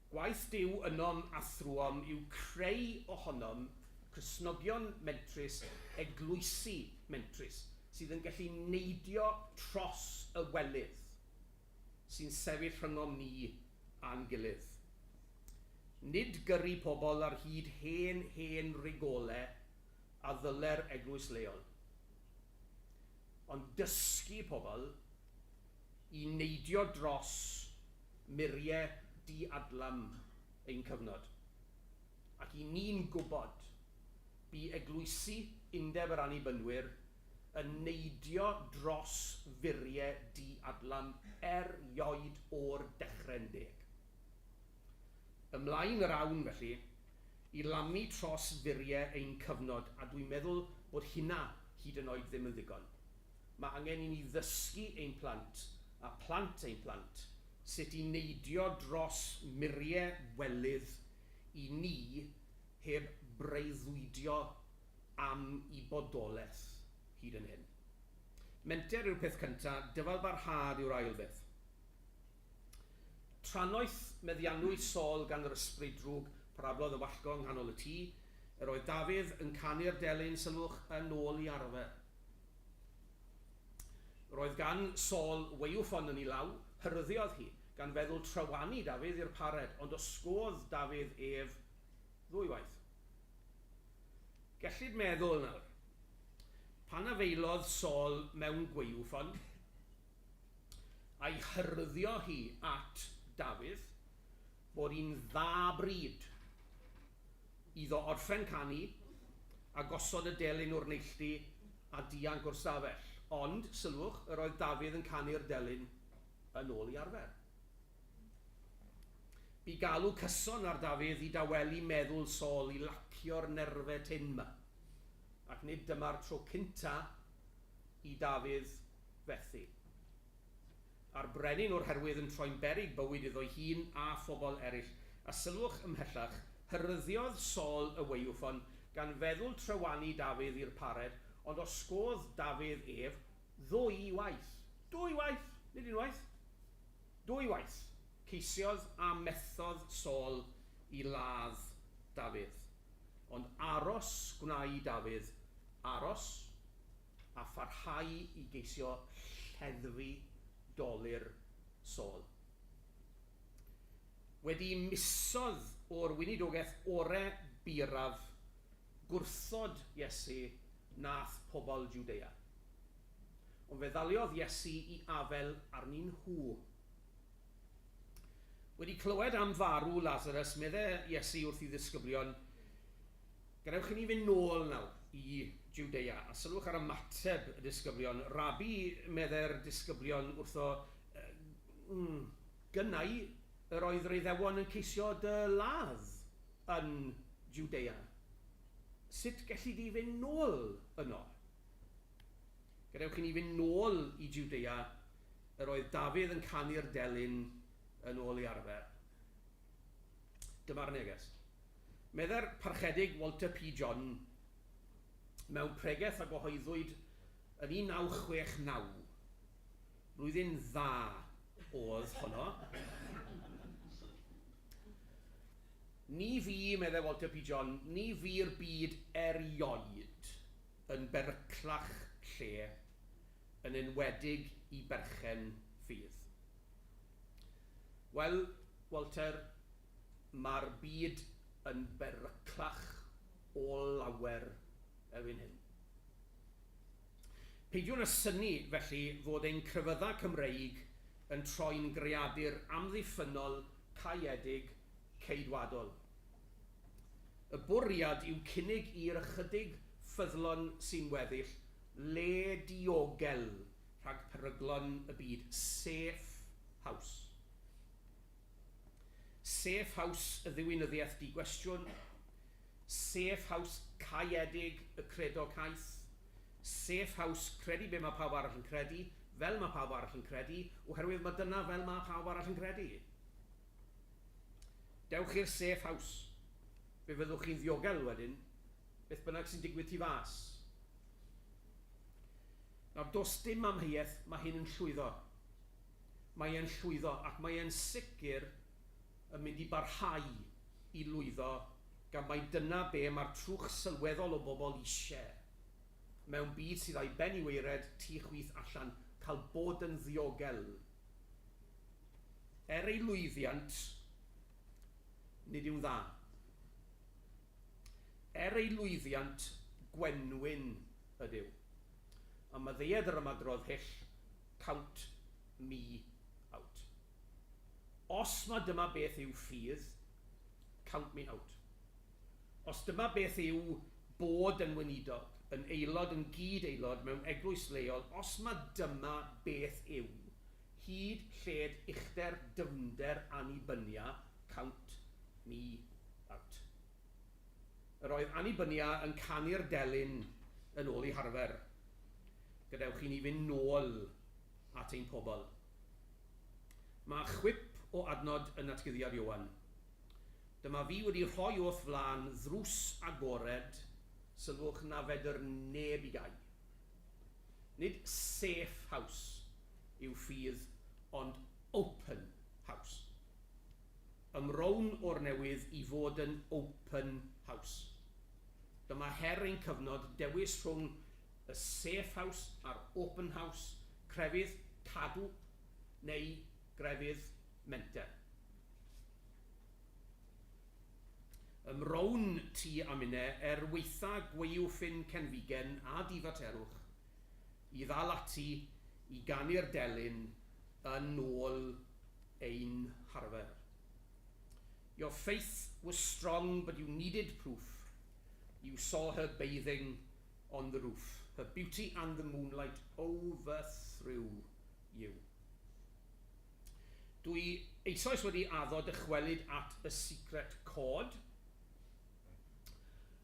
Gwaith Duw ynom a thrwom yw creu ohonom Cristnogion mentrus, eglwysi mentrus, sydd yn gallu neidio tros y welydd sy'n sefyll rhyngom ni a'n gilydd. Nid gyrru pobl ar hyd hen, hen rigole a ddyle'r eglwys leol, ond dysgu pobl i neidio dros muriau di-adlam ein cyfnod. Ac i ni'n gwybod, bu eglwysi Undeb yr Annibynwyr yn neidio dros furiau di-adlam erioed o'r dechrau'n deg. Ymlaen yr awn, felly, i lamu tros furiau ein cyfnod, a dwi'n meddwl bod hynna hyd yn oed ddim yn ddigon. Mae angen i ni ddysgu ein plant, a plant ein plant, sut i neidio dros muriau welydd i ni heb breuddwydio am i bodolaeth hyd yn hyn. Menter yw'r peth cynta, dyfalbarhad yw'r ail beth. Trannoeth meddiannwyd Saul gan yr ysbryd drwg parablodd yn wallgo yng nghanol y tŷ. Yr oedd Dafydd yn canu'r delyn, sylwch, yn ôl i arfer. Yr oedd gan Saul waywffon yn ei law, hyrddiodd hi, gan feddwl trywanu Dafydd i'r pared, ond osgodd Dafydd ef ddwywaith. Gellid meddwl nawr, pan afeilodd Saul mewn gwaywffon, a'i hyrddio hi at Dafydd, bod hi'n dda bryd iddo orffen canu a gosod y delyn o'r neilltu a dianc o'r stafell. Ond, sylwch, yr oedd Dafydd yn canu'r delyn yn ôl i arfer. Bu galw cyson ar Dafydd i dawelu meddwl Saul i lacio'r nerfe tynn 'ma. Ac nid dyma'r tro cynta i Dafydd fethu. A'r brenin o'r herwydd yn troi'n beryg bywyd iddo'i hun a phobl eraill. A sylwch ymhellach, hyryddiodd Saul y waywffon, gan feddwl trywanu Dafydd i'r pared, ond osgodd Dafydd ef ddwy waith. Dwy waith! Nid unwaith. Dwy waith. Ceisiodd a methodd Saul i ladd Dafydd. Ond aros gwnâi Dafydd, aros, a pharhau i geisio lleddfu dolur Saul. Wedi misoedd o'r weinidogaeth ore buraf, gwrthod Iesu nath pobl Jwdea. Ond fe ddaliodd Iesu i afael arnyn nhw. Wedi clywed am farw Lasarus, medde Iesu wrth ei ddisgyblion, Gadewch i ni fynd nôl nawr i Jwdea. A sylwch ar ymateb y disgyblion. Rabi, meddai'r disgyblion wrtho, mm, gynnau yr oedd yr Iddewon yn ceisio dy ladd yn Jwdea. Sut gelli di fynd nôl yno? Gadewch i ni fynd nôl i Jwdea, yr oedd Dafydd yn canu'r delyn yn ôl ei arfer. Dyma'r neges. Meddai'r Parchedig Walter P. John mewn pregeth a gyhoeddwyd yn 1969, blwyddyn dda oedd honno. Ni fu, meddai Walter P. John, ni fu'r byd erioed yn beryclach lle, yn enwedig i berchen ffydd. Wel, Walter, Mae'r byd yn beryclach o lawer erbyn hyn. Peidiwn â synnu, felly, fod ein crefyddau Cymreig yn troi'n greadur amddiffynnol caeedig ceidwadol. Y bwriad yw cynnig i'r ychydig ffyddlon sy'n weddill le diogel rhag peryglon y byd, safe house. Safe house y ddiwinyddiaeth di-gwestiwn, safe house caeedig y credo caeth, safe house credu be mae pawb arall yn credu, fel mae pawb arall yn credu, oherwydd mae dyna fel mae pawb arall yn credu. Dewch i'r safe house. Fe fyddwch chi'n ddiogel wedyn, beth bynnag sy'n digwydd tu fas. Nawr, does dim amheuaeth, mae hyn yn llwyddo. Mae e'n llwyddo ac mae e'n sicr yn mynd i barhau i lwyddo Gan mai dyna be mae'r trwch sylweddol o bobl eisiau. Mewn byd sydd â'i ben i waered, tu chwith allan, cael bod yn ddiogel. Er ei lwyddiant, nid yw'n dda. Er ei lwyddiant, gwenwyn ydyw. A maddeued yr ymadrodd hyll, count me out. Os ma dyma beth yw ffydd, count me out. Os dyma beth yw bod yn weinidog, yn aelod, yn gyd-aelod mewn eglwys leol, os ma dyma beth yw, hyd, lled, uchder, dyfnder annibynia, count me out. Yr oedd Annibynia yn canu'r delyn yn ôl ei harfer. Gadewch i ni fynd nôl at ein pobl. Mae chwip o adnod yn Natguddiad Ioan. Dyma fi wedi rhoi o'th flaen ddrws agored, sylwch na fedr neb i gau. Nid safe house yw ffydd ond open house. Ymrown o'r newydd i fod yn open house. Dyma her ein cyfnod, dewis rhwng y safe house a'r open house, crefydd cadw neu grefydd menter. Ymrown ti a minne er waetha gwaywffyn cenfigen a difaterwch i ddal ati i ganu'r delyn yn ôl ein harfer. Your faith was strong but you needed proof, you saw her bathing on the roof, her beauty and the moonlight overthrew you. Dwi eisoes wedi addo dychwelyd at y secret chord,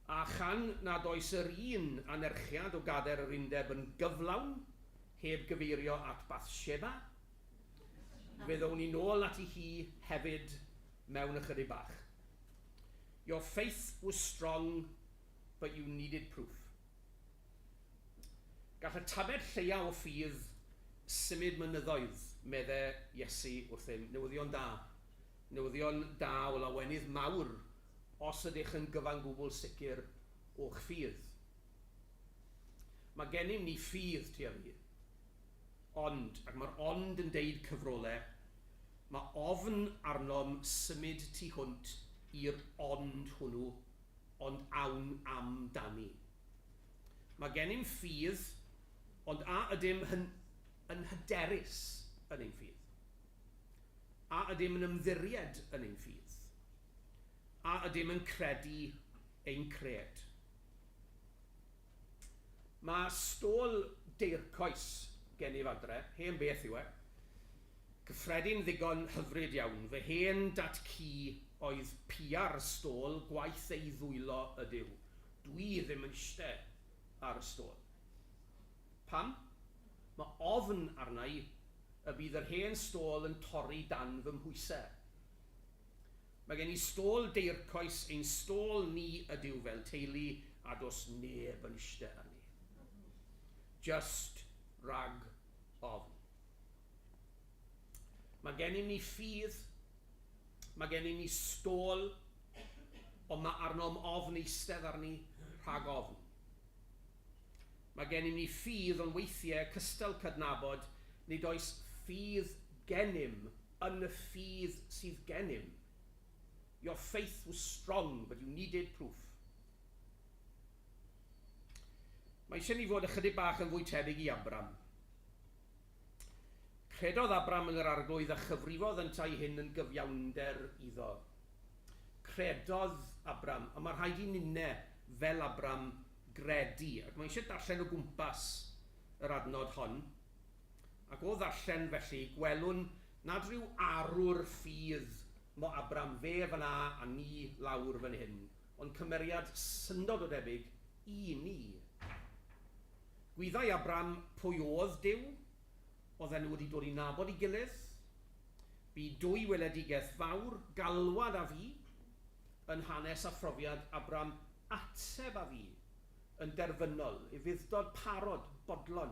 a chan nad oes yr un anerchiad o Gader yr Undeb yn gyflawn heb gyfeirio at Bathsheba, fe ddown ni nôl ati hi hefyd mewn ychydig bach. Your faith was strong, but you needed proof. Gall y tamed lleia o ffydd symud mynyddoedd, medde Iesu wrthym. Newyddion da. Newyddion da o lawenydd mawr os ydych yn gyfan gwbl sicr o'ch ffydd. Mae gennym ni ffydd, ti a fi. Ond, ac mae'r ond yn deud cyfrole, mae ofn arnom symud tu hwnt i'r ond hwnnw, ond awn amdani. Mae gennym ffydd, ond a ydym yn, yn hyderus yn ein ffydd? A ydym yn ymddiried yn ein ffydd? A ydym yn credu ein cred? Mae stôl deircoes gennyf adre, hen beth yw e. Cyffredin ddigon hyfryd iawn. Fy hen dad-cu oedd pia'r stôl, gwaith ei ddwylo ydyw. Dwi ddim yn ishte ar y stôl. Pam? Mae ofn arna i y bydd yr hen stôl yn torri dan fy mhwyse. Mae gen i stôl deircoes, ein stôl ni ydyw fel teulu a does neb yn ishte arni. Just rhag ofn. Mae gennym ni ffydd, mae gennym ni stôl, ond mae arnom ofn eistedd arni rhag ofn. Mae gennym ni ffydd, ond weithiau, cystal cydnabod, nid oes ffydd gennym yn y ffydd sydd gennym. Your faith was strong, but you needed proof. Mae eisiau ni fod ychydig bach yn fwy tebyg i Abram. Credodd Abram yn yr Arglwydd a chyfrifodd yntau hyn yn gyfiawnder iddo. Credodd Abram, a mae rhaid i ninne fel Abram gredu. Ac mae eisiau darllen o gwmpas yr adnod hon. Ac o ddarllen felly, gwelwn nad rhyw arwr ffydd mo Abram, fe fan 'na a ni lawr fan hyn, ond cymeriad syndod o debyg i ni. Gwyddai Abram pwy oedd Duw, oedden nhw wedi dod i nabod ei gilydd. Bu dwy weledigaeth fawr, galwad a fu, yn hanes a phrofiad Abram, ateb a fu, yn derfynol, ufudd-dod parod, bodlon.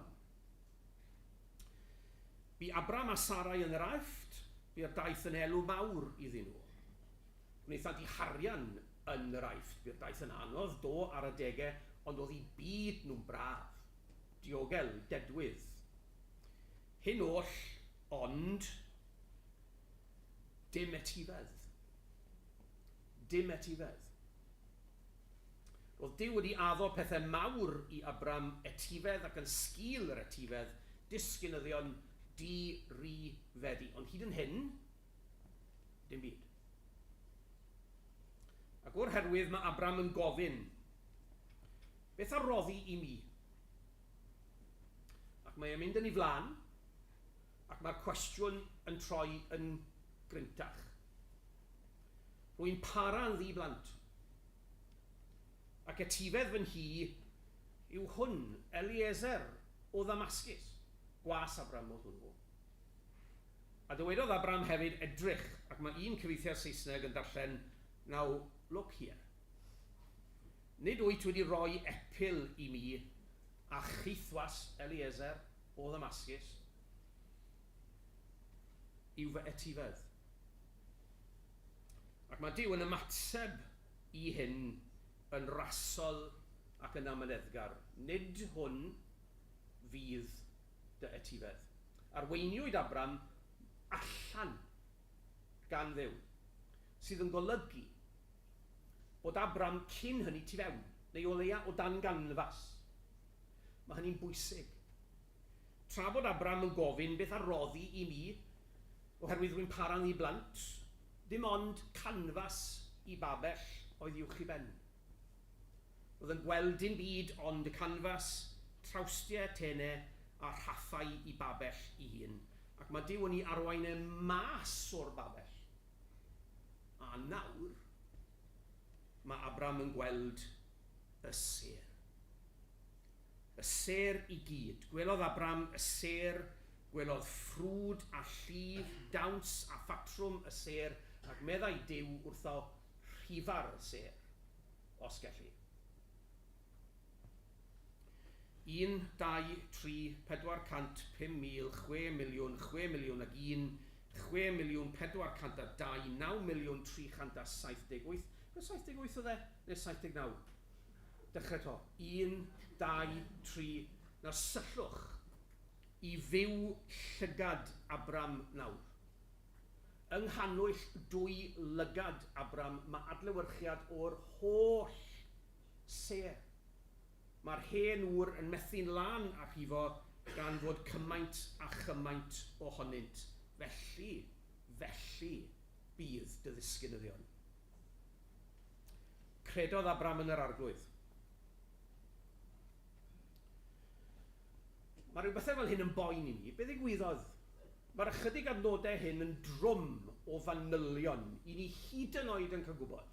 Bu Abram a Sarai yn yr Aifft, bu'r daith yn elw mawr iddyn nhw. Gwnaethant eu harian yn yr Aifft. Bu'r daith yn anodd, do, ar adegau, ond oedd eu byd nhw'n braf, diogel, dedwydd. Hyn oll, ond dim etifedd. Dim etifedd. Roedd Duw wedi addo pethau mawr i Abram, etifedd ac yn sgil yr etifedd, disgynyddion di-ri-fedi. Ond hyd yn hyn, dim byd. Ac o'r herwydd mae Abram yn gofyn, Beth a roddi i mi? Ac mae e'n mynd yn ei flaen, ac mae'r cwestiwn yn troi yn grintach. Rwy'n para yn ddi-blant. Ac etifedd fy nhŷ yw hwn, Eliezer o Ddamascus, gwas Abram oedd hwnnw. A dywedodd Abram hefyd, Edrych, ac mae un cyfieithiad Saesneg yn darllen, Now, look here. Nid wyt wedi rhoi epil i mi a chaethwas Eliezer o Ddamascus yw fy etifedd. Ac mae Duw yn ymateb i hyn yn rasol ac yn amyneddgar. Nid hwn fydd dy etifedd. Arweiniwyd Abram allan gan Dduw, sydd yn golygu bod Abram cyn hynny tu fewn, neu o leia o dan ganfas. Mae hynny'n bwysig. Tra bod Abram yn gofyn beth a roddi i mi, oherwydd rwy'n para'n ddi-blant, dim ond canfas i babell oedd uwch ei ben. Roedd yn gweld dim byd ond y canfas, trawstiau tene a rhaffau i babell ei hun, ac mae Duw yn ei arwain e mas o'r babell. A nawr, mae Abram yn gweld y sêr. Y sêr i gyd. Gwelodd Abram y sêr, gwelodd ffrwd a llif, dawns a phatrwm y sêr, ac meddai Duw wrtho, Rhifa'r sêr, os gelli. 1, 2, 3, 400, 5,000, 6 miliwn, 6 miliwn ag 1, 6 miliwn 402, 9 miliwn 378. 78 oedd e? Neu 79? Dechrau 'to. 1, 2, 3. Nawr syllwch i fyw llygad Abram nawr. Yng nghanwyll dwy lygad Abram mae adlewyrchiad o'r holl sêr. Mae'r hen ŵr yn methu'n lân â rhifo gan fod cymaint a chymaint ohonynt. Felly, felly bydd dy ddisgynyddion. Credodd Abram yn yr Arglwydd. Mae rhyw bethau fel hyn yn boen i ni. Be ddigwyddodd? Mae'r ychydig adnodau hyn yn drwm o fanylion i ni hyd yn oed yn cael gwybod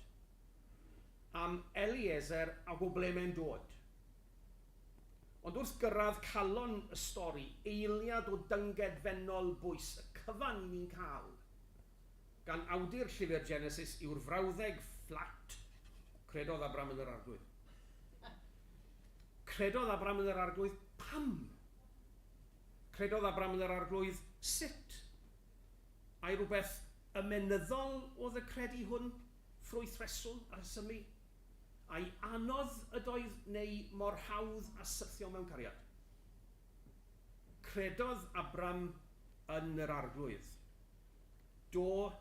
am Eliezer ac o ble mae'n dod. Ond wrth gyrraedd calon y stori, eiliad o dyngedfennol bwys, y cyfan i ni'n cael gan awdur llyfr Genesis yw'r frawddeg fflat, Credodd Abram yn yr Arglwydd. Credodd Abram yn yr Arglwydd pam? Credodd Abram yn yr Arglwydd sut? Ai rhywbeth ymenyddol oedd y credu hwn, ffrwyth rheswm a rhesymu? Ai anodd ydoedd neu mor hawdd a syrthio mewn cariad? Credodd Abram yn yr Arglwydd. Do,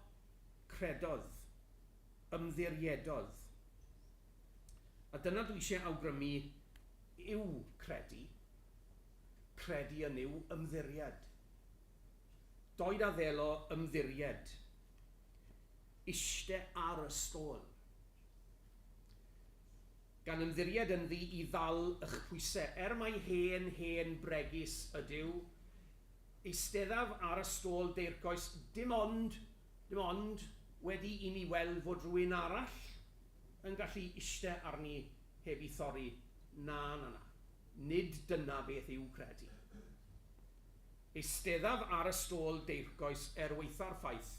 credodd. Ymddiriedodd. A dyna dwi eisiau awgrymu yw credu. Credu yn Nuw, ymddiried. Doed a ddelo ymddiried. Iste ar y stôl. Gan ymddiried ynddi i ddal ych pwyse. Er mai hen, hen bregus ydyw, eisteddaf ar y stôl deircoes dim ond, dim ond, wedi i mi weld fod rhywun arall yn gallu iste arni heb i thorri. Na, na, na. Nid dyna beth yw credu. Eisteddaf ar y stôl deircoes er waetha'r ffaith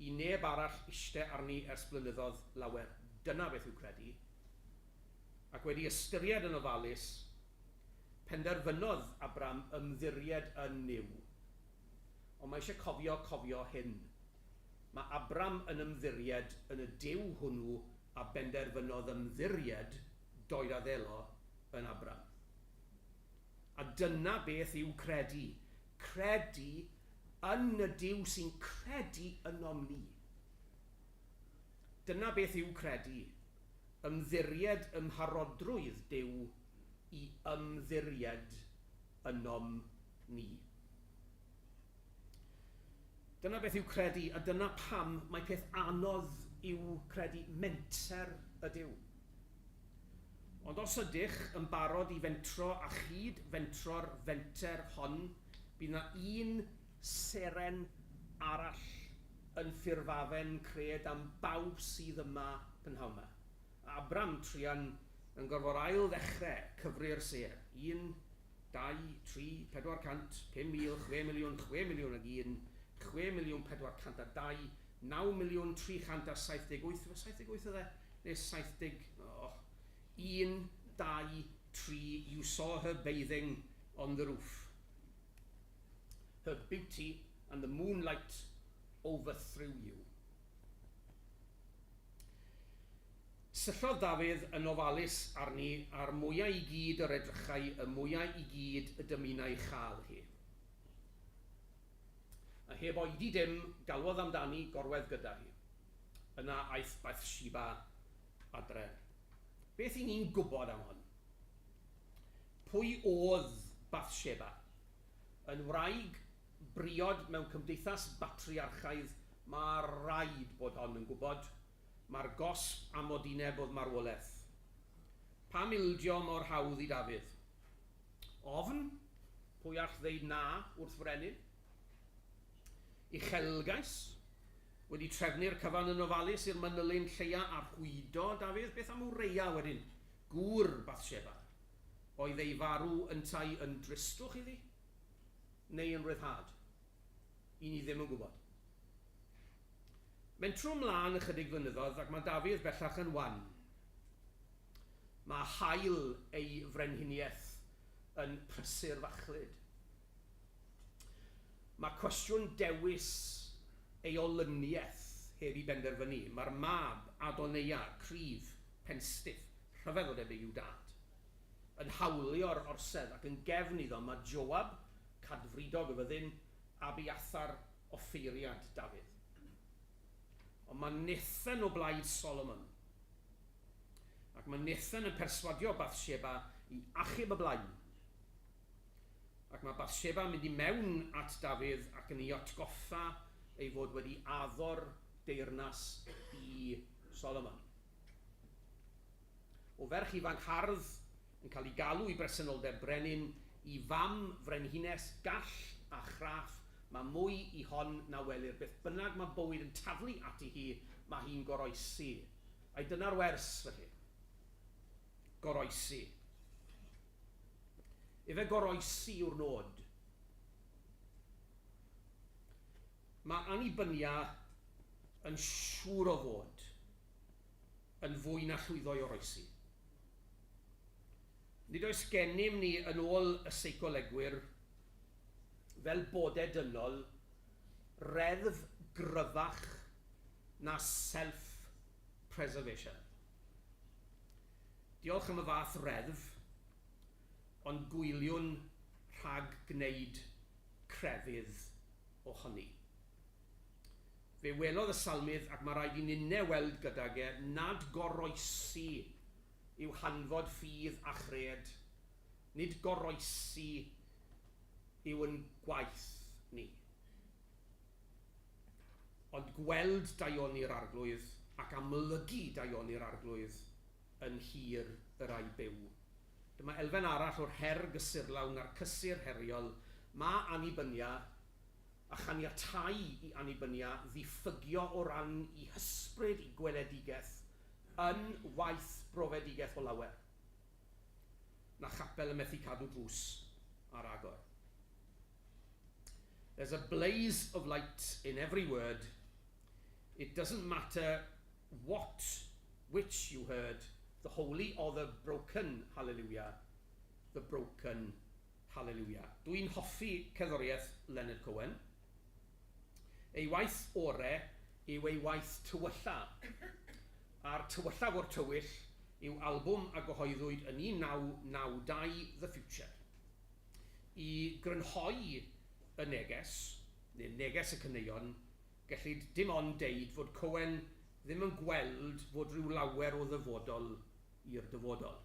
i neb arall iste arni ers blynyddodd lawer. Dyna beth yw credu. Ac wedi ystyried yn ofalus, penderfynodd Abram ymddiried yn Nuw. Ond mae eisiau cofio cofio hyn. Mae Abram yn ymddiried yn y Duw hwnnw a benderfynodd ymddiried doed a ddelo yn Abram. A dyna beth yw credu. Credu yn y Duw sy'n credu ynom ni. Dyna beth yw credu. Ymddiried ym mharodrwydd Duw i ymddiried ynom ni. Dyna beth yw credu, a dyna pam mae peth anodd yw credu menter ydyw. Ond os ydych yn barod i fentro a chyd fentro'r fenter hon, bydd 'na un seren arall yn ffurfafen cred am bawb sydd yma prynhawn 'ma. Abram truan yn gorfod ail ddechre cyfri'r sêr. Un, dau, tri, 400, 5,000, 6,000,000, 6,000,001, 6,402,000, 9,378, ife 78 oedd e? Neu 70, oh, 1, 2, 3, you saw her bathing on the roof. Her beauty and the moonlight overthrew you. Syllodd Dafydd yn ofalus arni, a'r mwya i gyd yr edrychai, y mwya i gyd y dymunai chael hi. A heb oedi dim, galwodd amdani gorwedd gyda hi. Yna aeth Bathsheba adre. Beth i ni'n gwybod am hwn? Pwy oedd Bathsheba? Yn wraig briod mewn cymdeithas batriarchaidd, mae raid bod hon yn gwybod Mae'r gosb am odineb oedd marwolaeth. Pam ildio mor hawdd i Dafydd? Ofn? Pwy all ddeud na wrth frenin? Uchelgais? Wedi trefnu'r cyfan yn ofalus i'r manylyn lleia a rhwydo Dafydd? Beth am Wreia wedyn, gŵr Bathsheba? Oedd ei farw yntau yn dristwch iddi? Neu yn ryddhad? I ni ddim yn gwybod. Mentro mlân ychydig flynyddoedd ac mae Dafydd bellach yn wan. Mae haul ei frenhiniaeth yn prysur fachlud. Mae cwestiwn dewis ei olyniaeth heb i benderfynu. Mae'r mab, Adoneia, cryf, penstiff, rhyfedd o debyg i'w dad, yn hawlio'r orsedd ac yn gefn iddo mae Joab, cadfridog y fyddin, Abiathar, offeiriad Dafydd. Ond mae Nathan o blaid Solomon. Ac mae Nathan yn perswadio Bathsheba i achub y blaen. Ac mae Bathsheba yn mynd i mewn at Dafydd ac yn ei atgoffa ei fod wedi addo'r deyrnas i Solomon. O ferch ifanc hardd yn cael ei galw i bresenoldeb brenin, i fam frenhines gall a chraff, mae mwy i hon na welir. Beth bynnag mae bywyd yn taflu ati hi, mae hi'n goroesi. Ai dyna'r wers, felly? Goroesi. Ife goroesi yw'r nod? Mae annibynia yn siŵr o fod yn fwy na llwyddo i oroesi. Nid oes gennym ni, yn ôl y seicolegwyr, fel bodau dynol, reddf gryfach na self-preservation. Diolch am y fath reddf, ond gwyliwn rhag gwneud crefydd ohoni. Fe welodd y Salmydd, ac mae rhaid i ninne weld gydag e, nad goroesi yw hanfod ffydd a chred. Nid goroesi yw yn gwaith ni. Ond gweld daioni'r Arglwydd ac amlygu daioni'r Arglwydd yn nhir y rhai byw. Dyma elfen arall o'r her gysurlawn a'r cysur heriol. Mae annibynia a chaniatáu i annibynia ddiffygio o ran i hysbryd i gweledigaeth yn waeth brofedigaeth o lawer na chapel yn methu cadw drws ar agor. There's a blaze of light in every word. It doesn't matter what, which you heard, the holy or the broken hallelujah, the broken Haleliwia. Dw i'n hoffi cerddoriaeth Leonard Cohen. Ei waith ore yw ei waith tywylla. A'r tywyllaf o'r tywyll yw albwm a gyhoeddwyd yn 1992, The Future. I grynhoi y neges, neu neges y caneuon, gellid dim ond deud fod Cohen ddim yn gweld fod rhyw lawer o ddyfodol i'r dyfodol.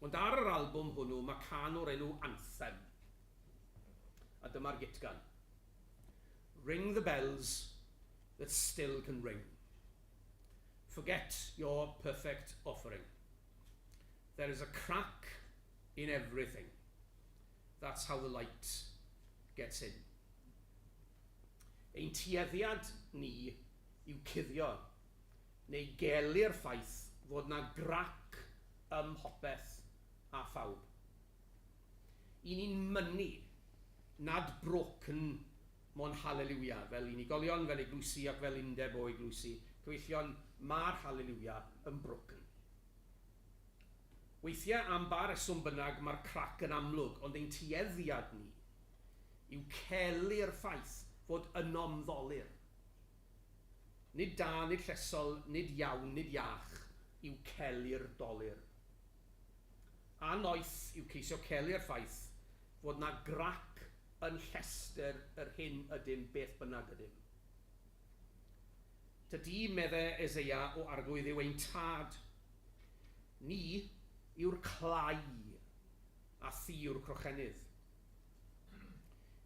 Ond ar yr albwm hwnnw mae cân o'r enw Anthem. A dyma'r gytgan. "Ring the bells that still can ring. Forget your perfect offering. There is a crack in everything. That's how the light gets in." Ein tueddiad ni yw cuddio neu gelu'r ffaith fod 'na grac ym mhopeth a phawb. I ni'n mynnu nad broken mo'n haleliwia, fel unigolion, fel eglwysi ac fel undeb o eglwysi. Cyfeillion, mae'r haleliwia yn broken. Weithiau, am ba reswm bynnag, mae'r crac yn amlwg, ond ein tueddiad ni yw celu'r ffaith fod ynom ddolur. Nid da, nid llesol, nid iawn, nid iach yw celu'r dolur. Annoeth yw ceisio celu'r ffaith fod 'na grac yn llestr yr hyn ydym, beth bynnag ydym. "Tydi," medde Eseia, "o Arglwydd, yw ein tad. Ni yw'r clai, a thi yw'r crochenydd."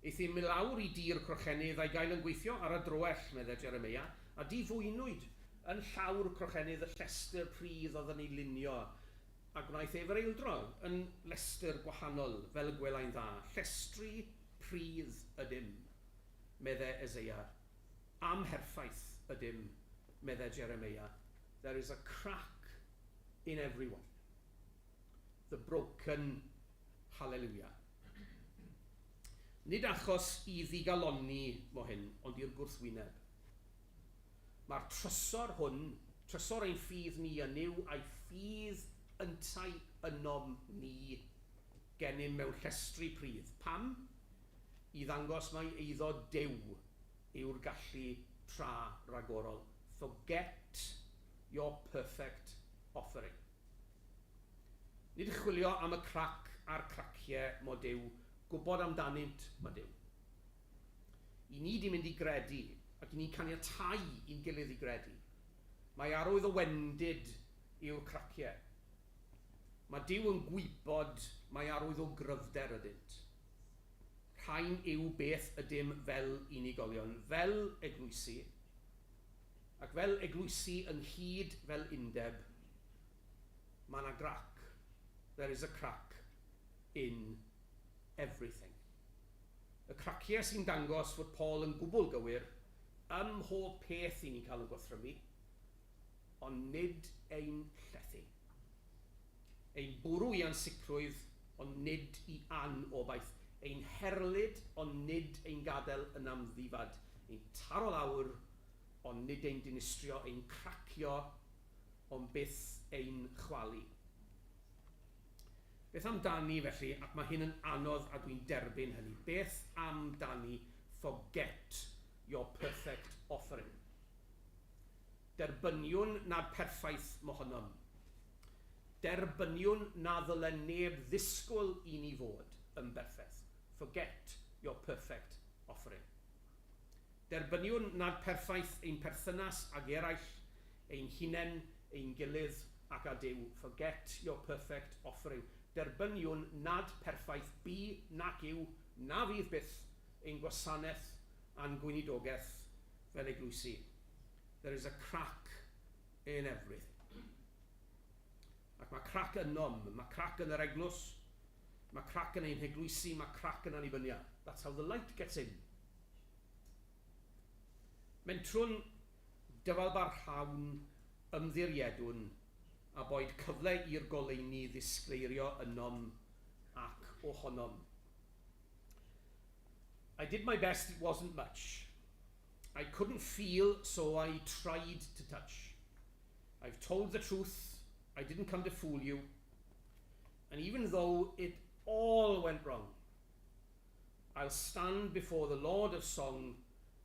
"Euthum i lawr i dŷ'r crochenydd a'i gael yn gweithio ar y droell," medde Jeremeia, "a difwynwyd yn llaw'r crochenydd y llestr pridd oedd yn ei lunio, a gwnaeth ef yr eildro yn lestr gwahanol, fel y gwelai'n dda. Llestri pridd ydym," medde Eseia. "Amherffaith ydym," medde Jeremeia. There is a crack in everyone. The broken hallelujah. Nid achos i ddigalonni mo hyn, ond i'r gwrthwyneb. Mae'r trysor hwn, trysor ein ffydd ni yn Nuw a'i ffydd yntau ynom ni, gennym mewn llestri pridd. Pam? I ddangos mai eiddo Duw yw'r gallu tra ragorol. Forget your perfect offering. Nid chwilio am y crac a'r craciau mo Duw, gwybod amdanynt mae Duw. I ni 'di mynd i gredu, ac i ni'n caniatáu i'n gilydd i gredu, mai arwydd o wendid yw'r craciau. Mae Duw yn gwybod mai arwydd o gryfder ydynt. Rhain yw beth ydym fel unigolion, fel eglwysi, ac fel eglwysi ynghyd fel undeb, mae 'na grac. There is a crack in everything. Y craciau sy'n dangos fod Paul yn gwbl gywir ym mhob peth i ni'n cael yn gorthrymu, ond nid ein llethu. Ein bwrw i ansicrwydd, ond nid i anobaith. Ein herlid, ond nid ein gadael yn amddifad. Ein taro lawr, ond nid ein dinistrio. Ein cracio, ond byth ein chwalu. Beth amdani felly, ac mae hyn yn anodd a dwi'n derbyn hynny, beth amdani forget your perfect offering? Derbyniwn nad perffaith mohonom. Derbyniwn na ddyle neb ddisgwyl i ni fod yn berffaith. Forget your perfect offering. Derbyniwn nad perffaith ein perthynas ag eraill, ein hunain, ein gilydd ac â Duw. Forget your perfect offering. Derbyniwn nad perffaith bu nac yw na fydd byth ein gwasanaeth a'n gweinidogaeth fel eglwysi. There is a crack in everything. Ac mae crac ynom, mae crac yn yr eglwys, mae crac yn ein heglwysi, mae crac yn Annibynia. That's how the light gets in. Mentrwn, dyfalbarhawn, ymddiriedwn, a boed cyfle i'r goleuni ddisgleirio ynom ac ohonom. I did my best, it wasn't much. I couldn't feel, so I tried to touch. I've told the truth, I didn't come to fool you. And even though it all went wrong, I'll stand before the Lord of Song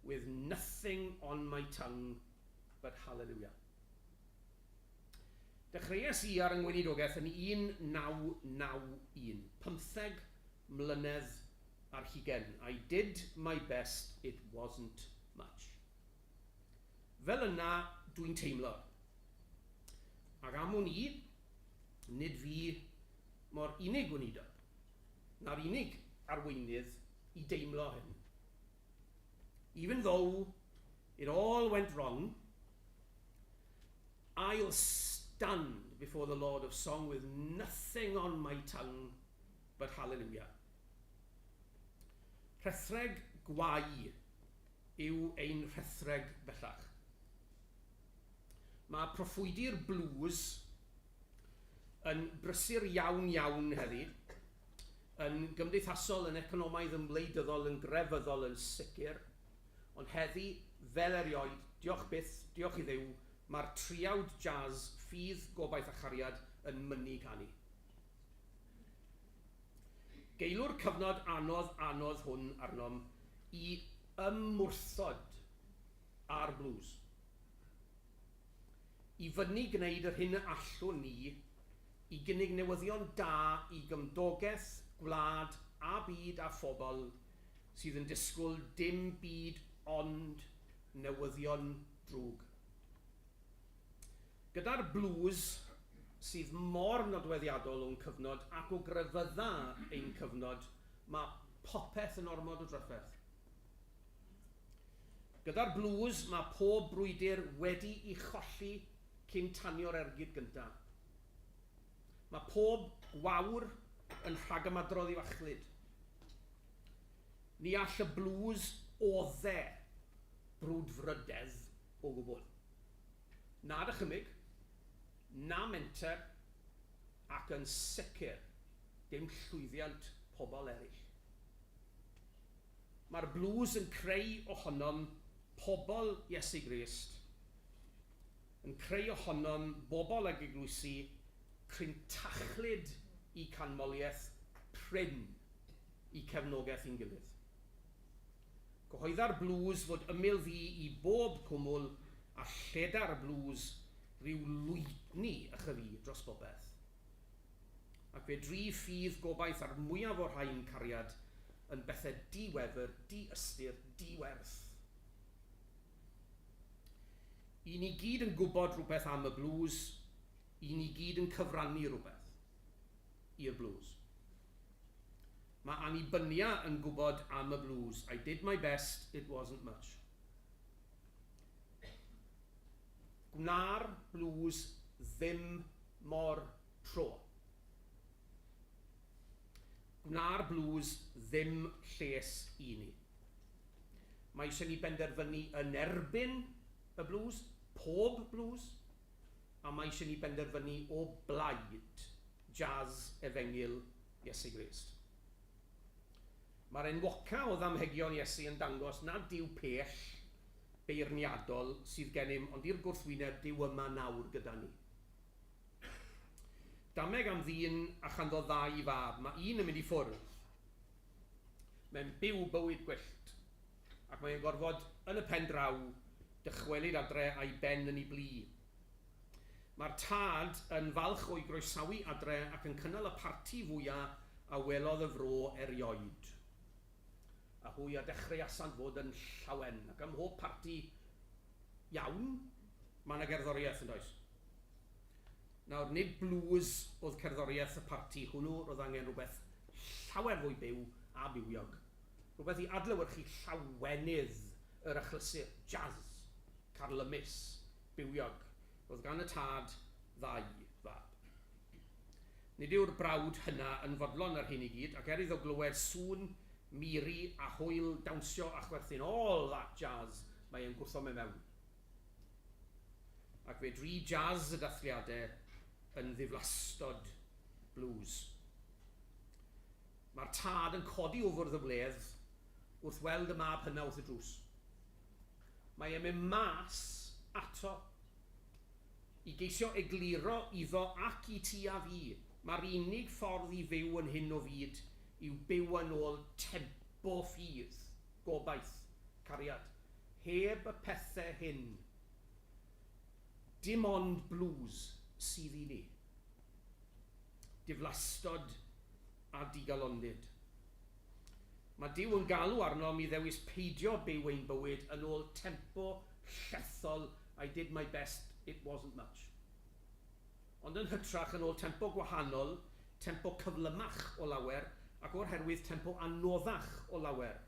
with nothing on my tongue but hallelujah. Dechreuais i ar 'y ngweinidogaeth yn 1991, pymtheg mlynedd ar hugain. I did my best, it wasn't much. Fel yna dwi'n teimlo. Ac am wn i, nid fi mo'r unig weinidog, na'r unig arweinydd i deimlo hyn. Even though it all went wrong, I'll stand before the Lord of Song with nothing on my tongue but hallelujah. Rhethreg gwae yw ein rhethreg bellach. Mae proffwydi'r blues yn brysur iawn iawn heddi, yn gymdeithasol, yn economaidd, yn wleidyddol, yn grefyddol yn sicr, ond heddi, fel erioed, diolch byth, diolch i Dduw, mae'r triawd jazz Ffydd, Gobaith a Chariad yn mynnu canu. Geilw'r cyfnod anodd anodd hwn arnom i ymwrthod â'r blues. I fynnu gwneud yr hyn y allwn ni i gynnig newyddion da i gymdogaeth, gwlad a byd a phobl sydd yn disgwyl dim byd ond newyddion drwg. Gyda'r blues sydd mor nodweddiadol o'n cyfnod ac o grefydda ein cyfnod, mae popeth yn ormod o drafferth. Gyda'r blues mae pob brwydr wedi'i cholli cyn tanio'r ergyd gyntaf. Mae pob gwawr yn rhagymadrodd i'w achlud. Ni all y blues odde brwdfrydedd o gwbl. Na dychymyg, na menter, ac yn sicr dim llwyddiant pobl eraill. Mae'r blues yn creu ohonom pobl Iesu Grist, yn creu ohonom bobl ag eglwysi crintachlyd i canmoliaeth, prin i cefnogaeth i'n gilydd. Cyhoedda'r blues fod ymyl ddu i bob cwmwl a lleda'r blues ryw lwydni ychydig dros bopeth. Ac fe dri ffydd gobaith a'r mwyaf o'r rhain cariad yn bethau di-wefr, di-ystyr, di-werth. I ni gyd yn gwybod rhywbeth am y blues, i ni gyd yn cyfrannu rhywbeth i'r blues. Mae Annibynia yn gwybod am y blues. I did my best, it wasn't much. Gwna'r blues ddim mor tro. Gwna'r blues ddim lles i ni. Mae eisiau ni benderfynu yn erbyn y blues, pob blues, a mae eisiau ni benderfynu o blaid jazz efengyl Iesu Grist. Mae'r enwoca o ddamhegion Iesu yn dangos nad yw pell beirniadol sydd gennym, ond i'r gwrthwyneb, Duw yma nawr gyda ni. Dameg am ddyn a chanddo ddau fab. Mae un yn mynd i ffwrdd. Mae'n byw bywyd gwyllt, ac mae'n gorfod, yn y pen draw, dychwelyd adre a'i ben yn ei blu. Mae'r tad yn falch o'i groesawu adre ac yn cynnal y parti fwya a welodd y fro erioed. A hwy a dechreuasant fod yn llawen, ac ym mhob parti iawn, mae 'na gerddoriaeth, yn does? Nawr, nid blues oedd cerddoriaeth y parti hwnnw, roedd angen rhywbeth llawer fwy byw a bywiog. Rhywbeth i adlewyrchu llawenydd yr achlysur, jazz, carlymus, bywiog. Roedd gan y tad ddau fab. Nid yw'r brawd hyna yn fodlon ar hyn i gyd, ac er iddo glywed sŵn miri a hwyl dawnsio a chwerthin, all that jazz, mae e'n gwrtho mynd mewn. Ac fe dri jazz y dathliadau yn ddiflastod blues. Mae'r tad yn codi o fwrdd y wledd wrth weld y mab hyna wrth y drws. Mae e'n mynd mas ato i geisio egluro iddo ac i ti a fi, mae'r unig ffordd i fyw yn hyn o fyd yw byw yn ôl tempo ffydd, gobaith, cariad. Heb y pethau hyn, dim ond blues sydd i ni. Diflastod a digalondid. Mae Duw yn galw arnom i ddewis peidio byw ein bywyd yn ôl tempo llethol "I did my best, it wasn't much". Ond yn hytrach yn ôl tempo gwahanol, tempo cyflymach o lawer, ac o'r herwydd tempo anoddach o lawer.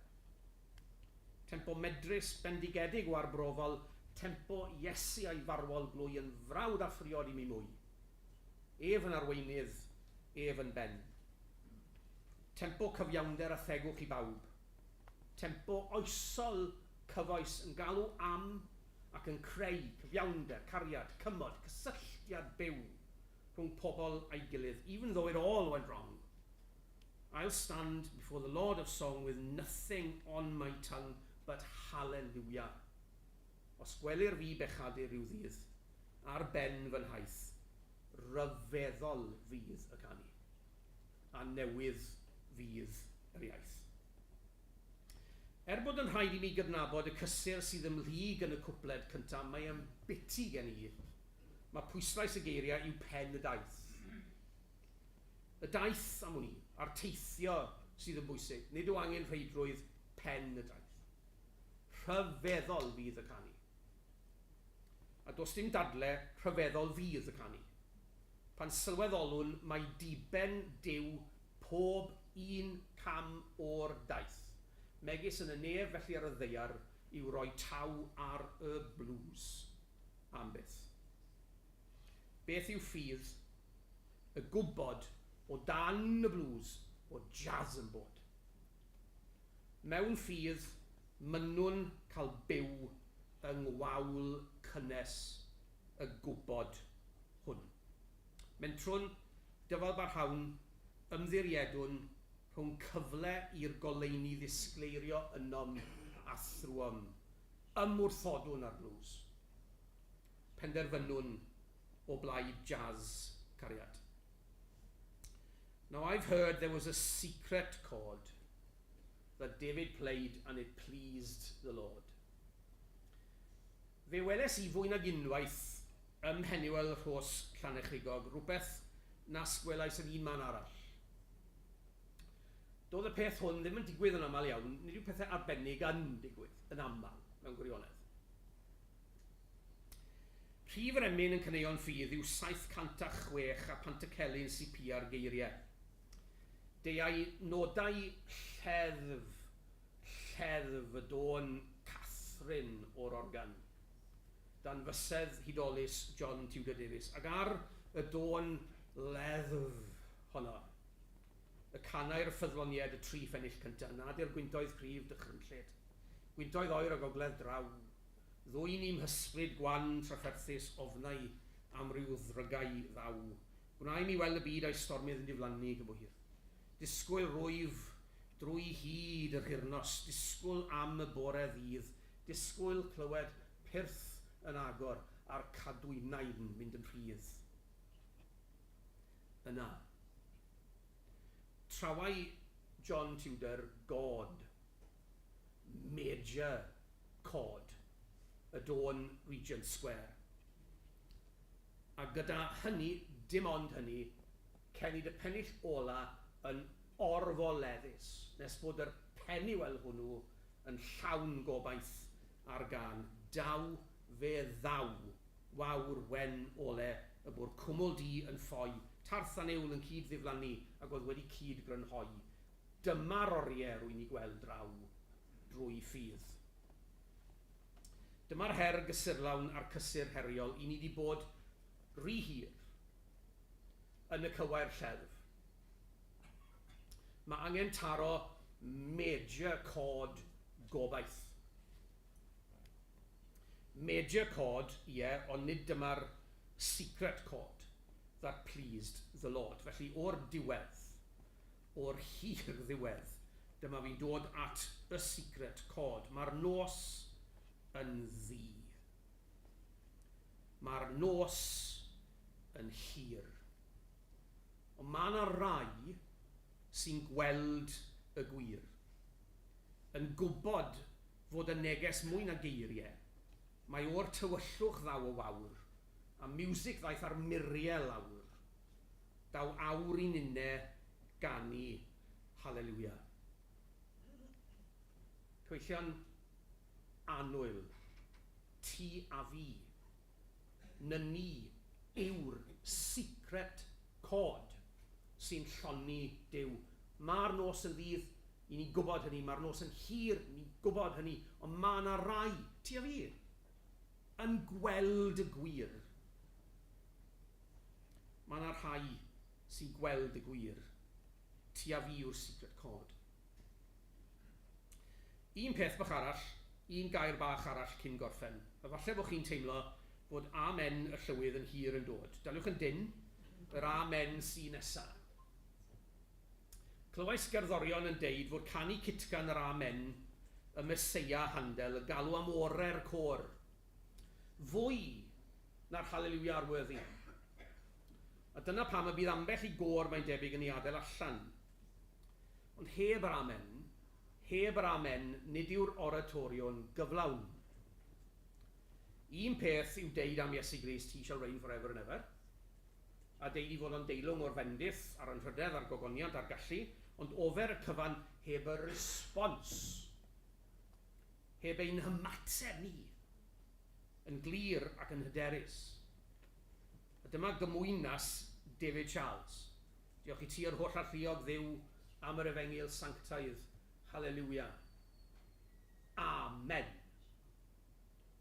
Tempo medrus, bendigedig o arbrofol, tempo Iesu a'i farwol glwy yn frawd a phriod i mi mwy. Ef yn arweinydd, ef yn ben. Tempo cyfiawnder a thegwch i bawb. Tempo oesol cyfoes yn galw am ac yn creu cyfiawnder, cariad, cymod, cysylltiad byw rhwng pobl a'i gilydd, even though it all went wrong. I'll stand before the Lord of Song with nothing on my tongue but hallelujah. Os gwelir fi bechadur rhyw ddydd, ar ben fy nhaith, rhyfeddol fydd y canu, a newydd fydd yr iaith. Er bod yn rhaid i mi gydnabod y cysur sydd ymhlyg yn y cwpled cyntaf, mae e'n biti gen i. Mae pwyslais y geiriau yw pen y daith. Y daith, am wn i, a'r teithio sydd yn bwysig, nid yw angen rheidrwydd pen y daith. Rhyfeddol fydd y canu. A does dim dadle, rhyfeddol fydd y canu. Pan sylweddolwn mai diben Duw pob un cam o'r daith, megis yn y nef felly ar y ddaear, yw rhoi taw ar y blues. Am byth. Beth yw ffydd? Y gwybod o dan y blues bod jazz yn bod. Mewn ffydd, mynnwn cael byw yng ngwawl cynnes y gwybod hwn. Mentrwn, dyfalbarhawn, ymddiriedwn rhwng cyfle i'r goleuni ddisgleirio ynom a thrwom. Ymwrthodwn â'r blues. Penderfynwn o blaid jazz cariad. Now I've heard there was a secret chord that David played and it pleased the Lord. Fe weles i fwy nag unwaith ym Mheniwel Rhos Llanechrigog rhywbeth nas gwelais yn un man arall. Doedd y peth hwn ddim yn digwydd yn aml iawn, nid yw pethau arbennig yn digwydd yn aml mewn gwirionedd. Rhif yr emyn yn Caneuon Ffydd yw 706 a Pantycelyn sy pia'r geiriau. Deuai nodau lleddf, lleddf y dôn Catherine o'r organ, dan fysedd hudolus John Tudor Davies, ac ar y dôn leddf honno, y canai'r ffyddloniaid y tri phennill cyntaf, nad i'r gwyntoedd cryf dychrynllyd, gwyntoedd oer y gogledd draw, Ddwyn i'm hysbryd gwan trafferthus ofnau am ryw ddrygau ddaw. Gwna i mi weld y byd a'i stormydd yn diflannu cyn bo hir. Disgwyl rwyf drwy hyd yr hirnos, disgwyl am y bore ddydd, disgwyl clywed pyrth yn agor a'r cadwynau'n mynd yn rhydd. Yna. Trawai John Tudor God. Major chord y dôn Regent Square. A gyda hynny, dim ond hynny, cenid y pennill ola yn orfoleddus, nes bod yr peniwel hwnnw yn llawn gobaith ar gân, Daw fe ddaw, wawr wen ole y bu'r cwmwl du yn ffoi, tarth a niwl yn cyd-ddiflannu ac oedd wedi cyd-grynhoi. Dyma'r oriau rwy'n eu gweld draw drwy ffydd. Dyma'r her gysurlawn a'r cysur heriol i ni 'di bod rhy hir yn y cywair lleddf. Mae angen taro major chord gobaith. Major chord, ie, ond nid dyma'r secret chord that pleased the Lord. Felly o'r diwedd, O'r hir ddiwedd, dyma fi'n dod at y secret chord. Mae'r nos yn ddu. Mae'r nos yn hir. Ond mae yna rai sy'n gweld y gwir. Yn gwybod fod y neges mwy na geiriau. Mae o'r tywyllwch ddaw y wawr. A miwsig ddaeth â'r muriau lawr. Daw awr i ninne ganu haleliwia. Cyfeillion annwyl, ti a fi, nyni yw'r secret cod sy'n llonni Duw. Mae'r nos yn ddydd, i ni'n gwybod hynny, mae'r nos yn hir, i ni'n gwybod hynny, ond mae yna rai, ti a fi, yn gweld y gwir. Mae yna rhai sy'n gweld y gwir. Ti a fi yw'r secret cod. Un peth bach arall, un gair bach arall cyn gorffen. A falle bod chi'n teimlo fod amen y llywydd yn hir yn dod. Daliwch yn dynn, yr amen sy nesa. Clywais gerddorion yn deud fod canu cytgan yr Amen y Meseia Handel y galw am ore'r côr, fwy na'r Haleliwia a'r Worthy. A dyna pam y bydd ambell i gôr mae'n debyg yn ei adael allan. Ond heb yr Amen, heb yr Amen, nid yw'r oratorio'n gyflawn. Un peth yw deud am Iesu Grist, He shall reign forever and ever, a deud i fod o'n deilwng o'r fendith, a'r anrhydedd, a'r gogoniant, a'r gallu, ond ofer y cyfan heb y response, heb ein hymateb ni, yn glir ac yn hyderus. A dyma gymwynas David Charles. Diolch i ti yr holl alluog Dduw am yr efengyl sanctaidd. Haleliwia. Amen.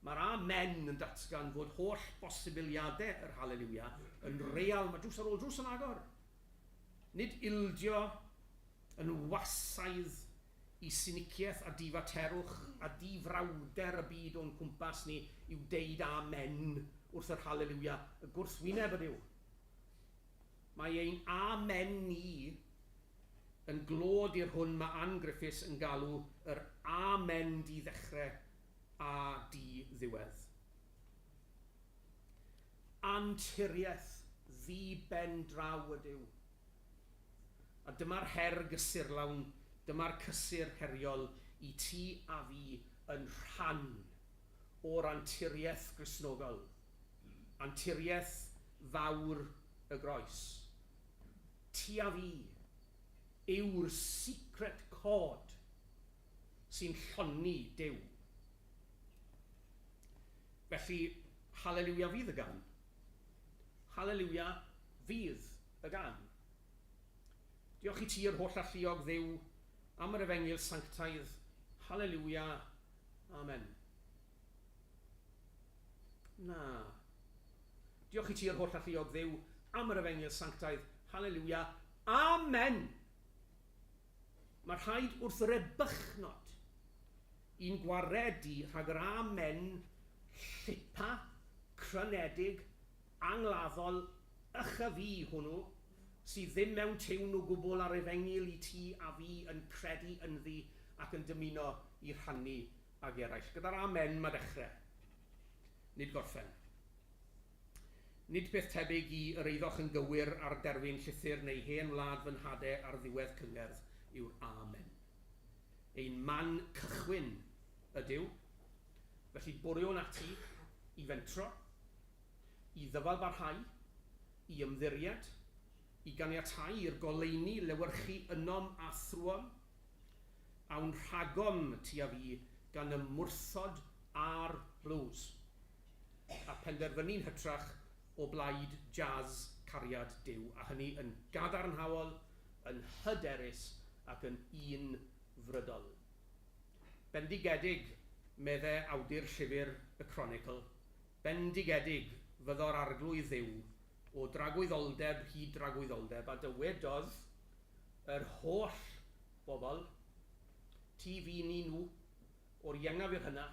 Mae'r Amen yn datgan fod holl bosibiliadau yr Haleliwia yn real, mae drws ar ôl drws yn agor. Nid ildio yn wasaidd i siniciaeth a difaterwch a difrawder y byd o'n cwmpas ni yw deud Amen wrth yr Haleliwia, y gwrthwyneb ydyw. Mae ein Amen ni yn glod i'r hwn mae Ann Griffiths yn galw yr Amen di-ddechrau a di-ddiwedd. Anturiaeth ddi-ben-draw ydyw. A dyma'r her gysurlawn, dyma'r cysur heriol i ti a fi yn rhan o'r anturiaeth Gristnogol, anturiaeth fawr y groes. Ti a fi yw'r secret cod sy'n llonni Duw. Felly, haleliwia fydd y gan. Haleliwia fydd y gan. Diolch i ti yr holl alluog Dduw am yr efengyl sanctaidd. Haleliwia. Amen. Na. Diolch i ti yr holl alluog Dduw am yr efengyl sanctaidd. Haleliwia. Amen. Mae rhaid wrth yr ebychnod i'n gwaredu rhag yr amen llipa, crynedig, angladdol, ych-a-fi hwnnw, sydd ddim mewn tiwn o gwbl â'r efengyl i ti a fi yn credu ynddi ac yn dymuno i rhannu ag eraill. Gyda'r amen mae dechrau, nid gorffen. Nid peth tebyg i yr eiddoch yn gywir ar derfyn llythyr neu hen wlad fy nhade ar ddiwedd cyngerdd yw'r Amen. Ein man cychwyn ydyw, felly bwriwn ati i fentro, i ddyfalbarhau, i ymddiried, i ganiatáu i'r goleuni lewyrchu ynom a thrwom, awn rhagom ti a fi gan ymwrthod â'r blues. a phenderfynu'n hytrach o blaid jazz cariad Duw, a hynny yn gadarnhaol, yn hyderus ac yn unfrydol. Bendigedig, medde awdur llyfr y Cronicl, bendigedig fyddo'r Arglwydd Dduw o dragwyddoldeb hyd dragwyddoldeb, a dywedodd yr holl bobl, ti, fi, ni, nhw, O'r iengaf i'r hynna,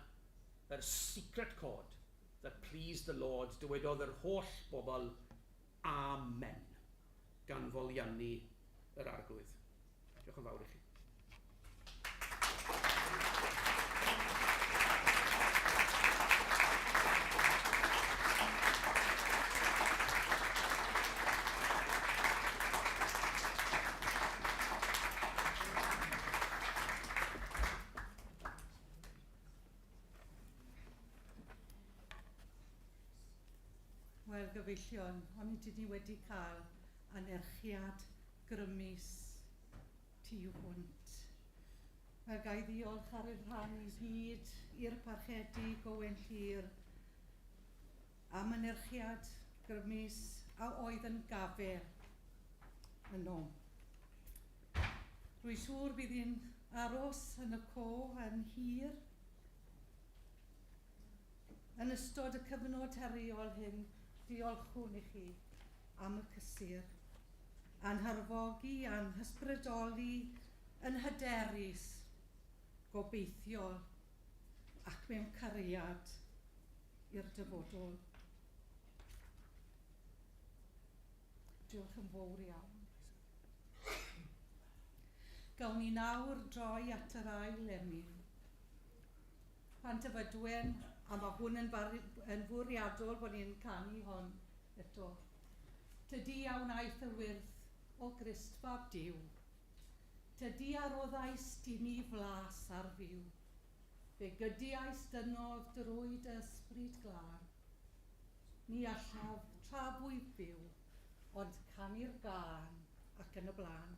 yr secret chord that pleased the Lord, dywedodd yr holl bobl, Amen, gan foliannu yr Arglwydd. Diolch yn fawr i chi. Wel, Wel, gyfeillion, ond ydyn ni wedi cael anerchiad grymus tu hwnt. Wel, ga i ddiolch ar ein rhan i gyd i'r Parchedig Owen Llŷr am anerchiad grymus a oedd yn gafel yno. Rwy'n siŵr bydd hi'n aros yn y co yn hir. Yn ystod y cyfnod heriol hyn, diolchwn i chi am y cysur, a'n harfogi a'n hysbrydoli yn hyderus, gobeithiol ac mewn cariad i'r dyfodol. Diolch yn fawr iawn. Gawn ni nawr droi at yr ail emyn. Pantyfydwen, a mae hwn yn, yn fwriadol bod ni'n canu hon eto. Tydi a wnaeth y wyrth o Grist fab Duw. Tydi a roddaist i mi flas ar fyw. Fe gydiais dynodd drwy dy ysbryd glân. Ni allaf tra fwyf byw, ond canu'r gân ac yn y blaen.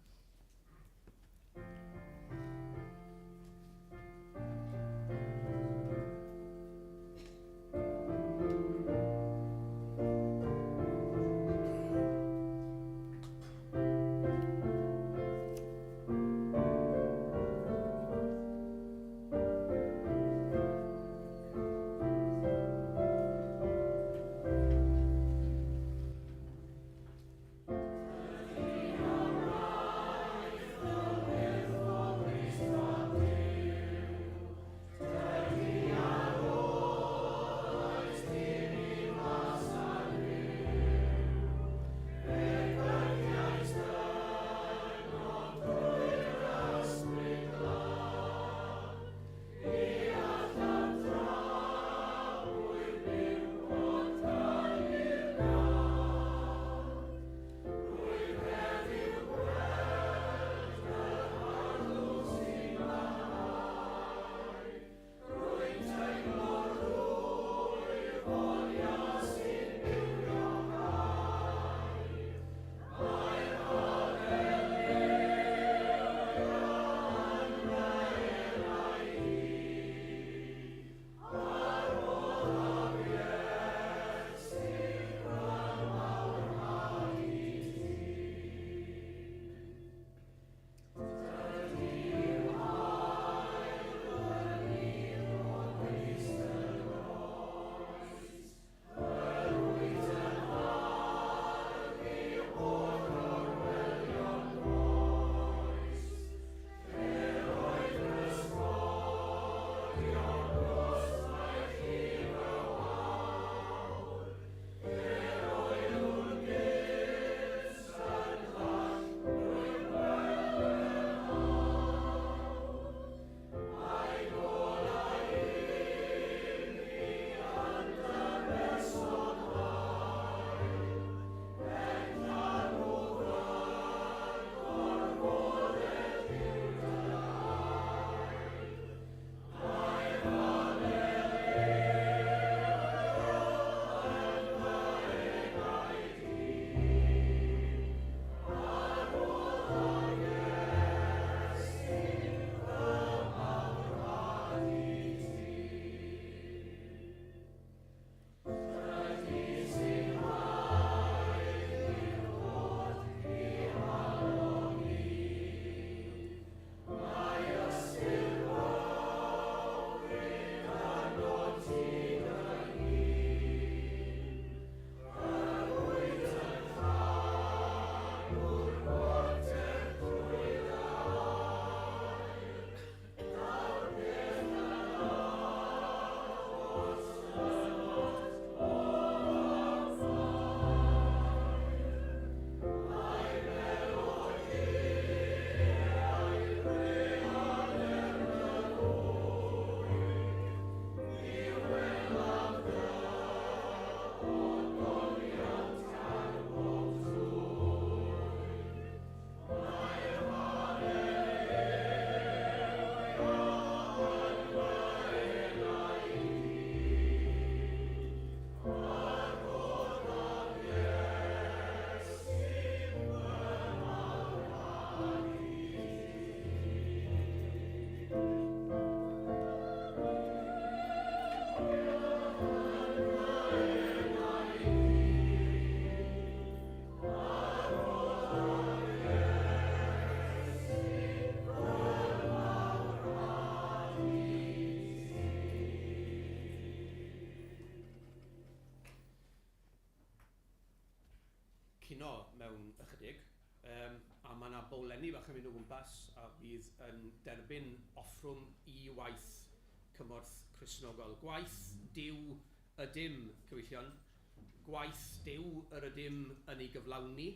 bowlenni bach yn mynd o gwmpas a bydd yn derbyn offrwm i waith Cymorth Cristnogol. Gwaith Duw ydym, cyfeillion. Gwaith Duw yr ydym yn ei gyflawni.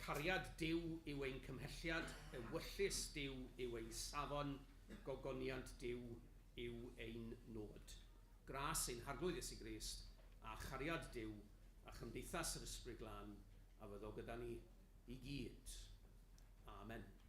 Cariad Duw yw ein cymhelliad, ewyllys Duw yw ein safon, gogoniant Duw yw ein nod. Gras ein Harglwydd Iesu Grist, a chariad Duw, a chymdeithas yr Ysbryd Glân, a fyddo gyda ni i gyd. Amen.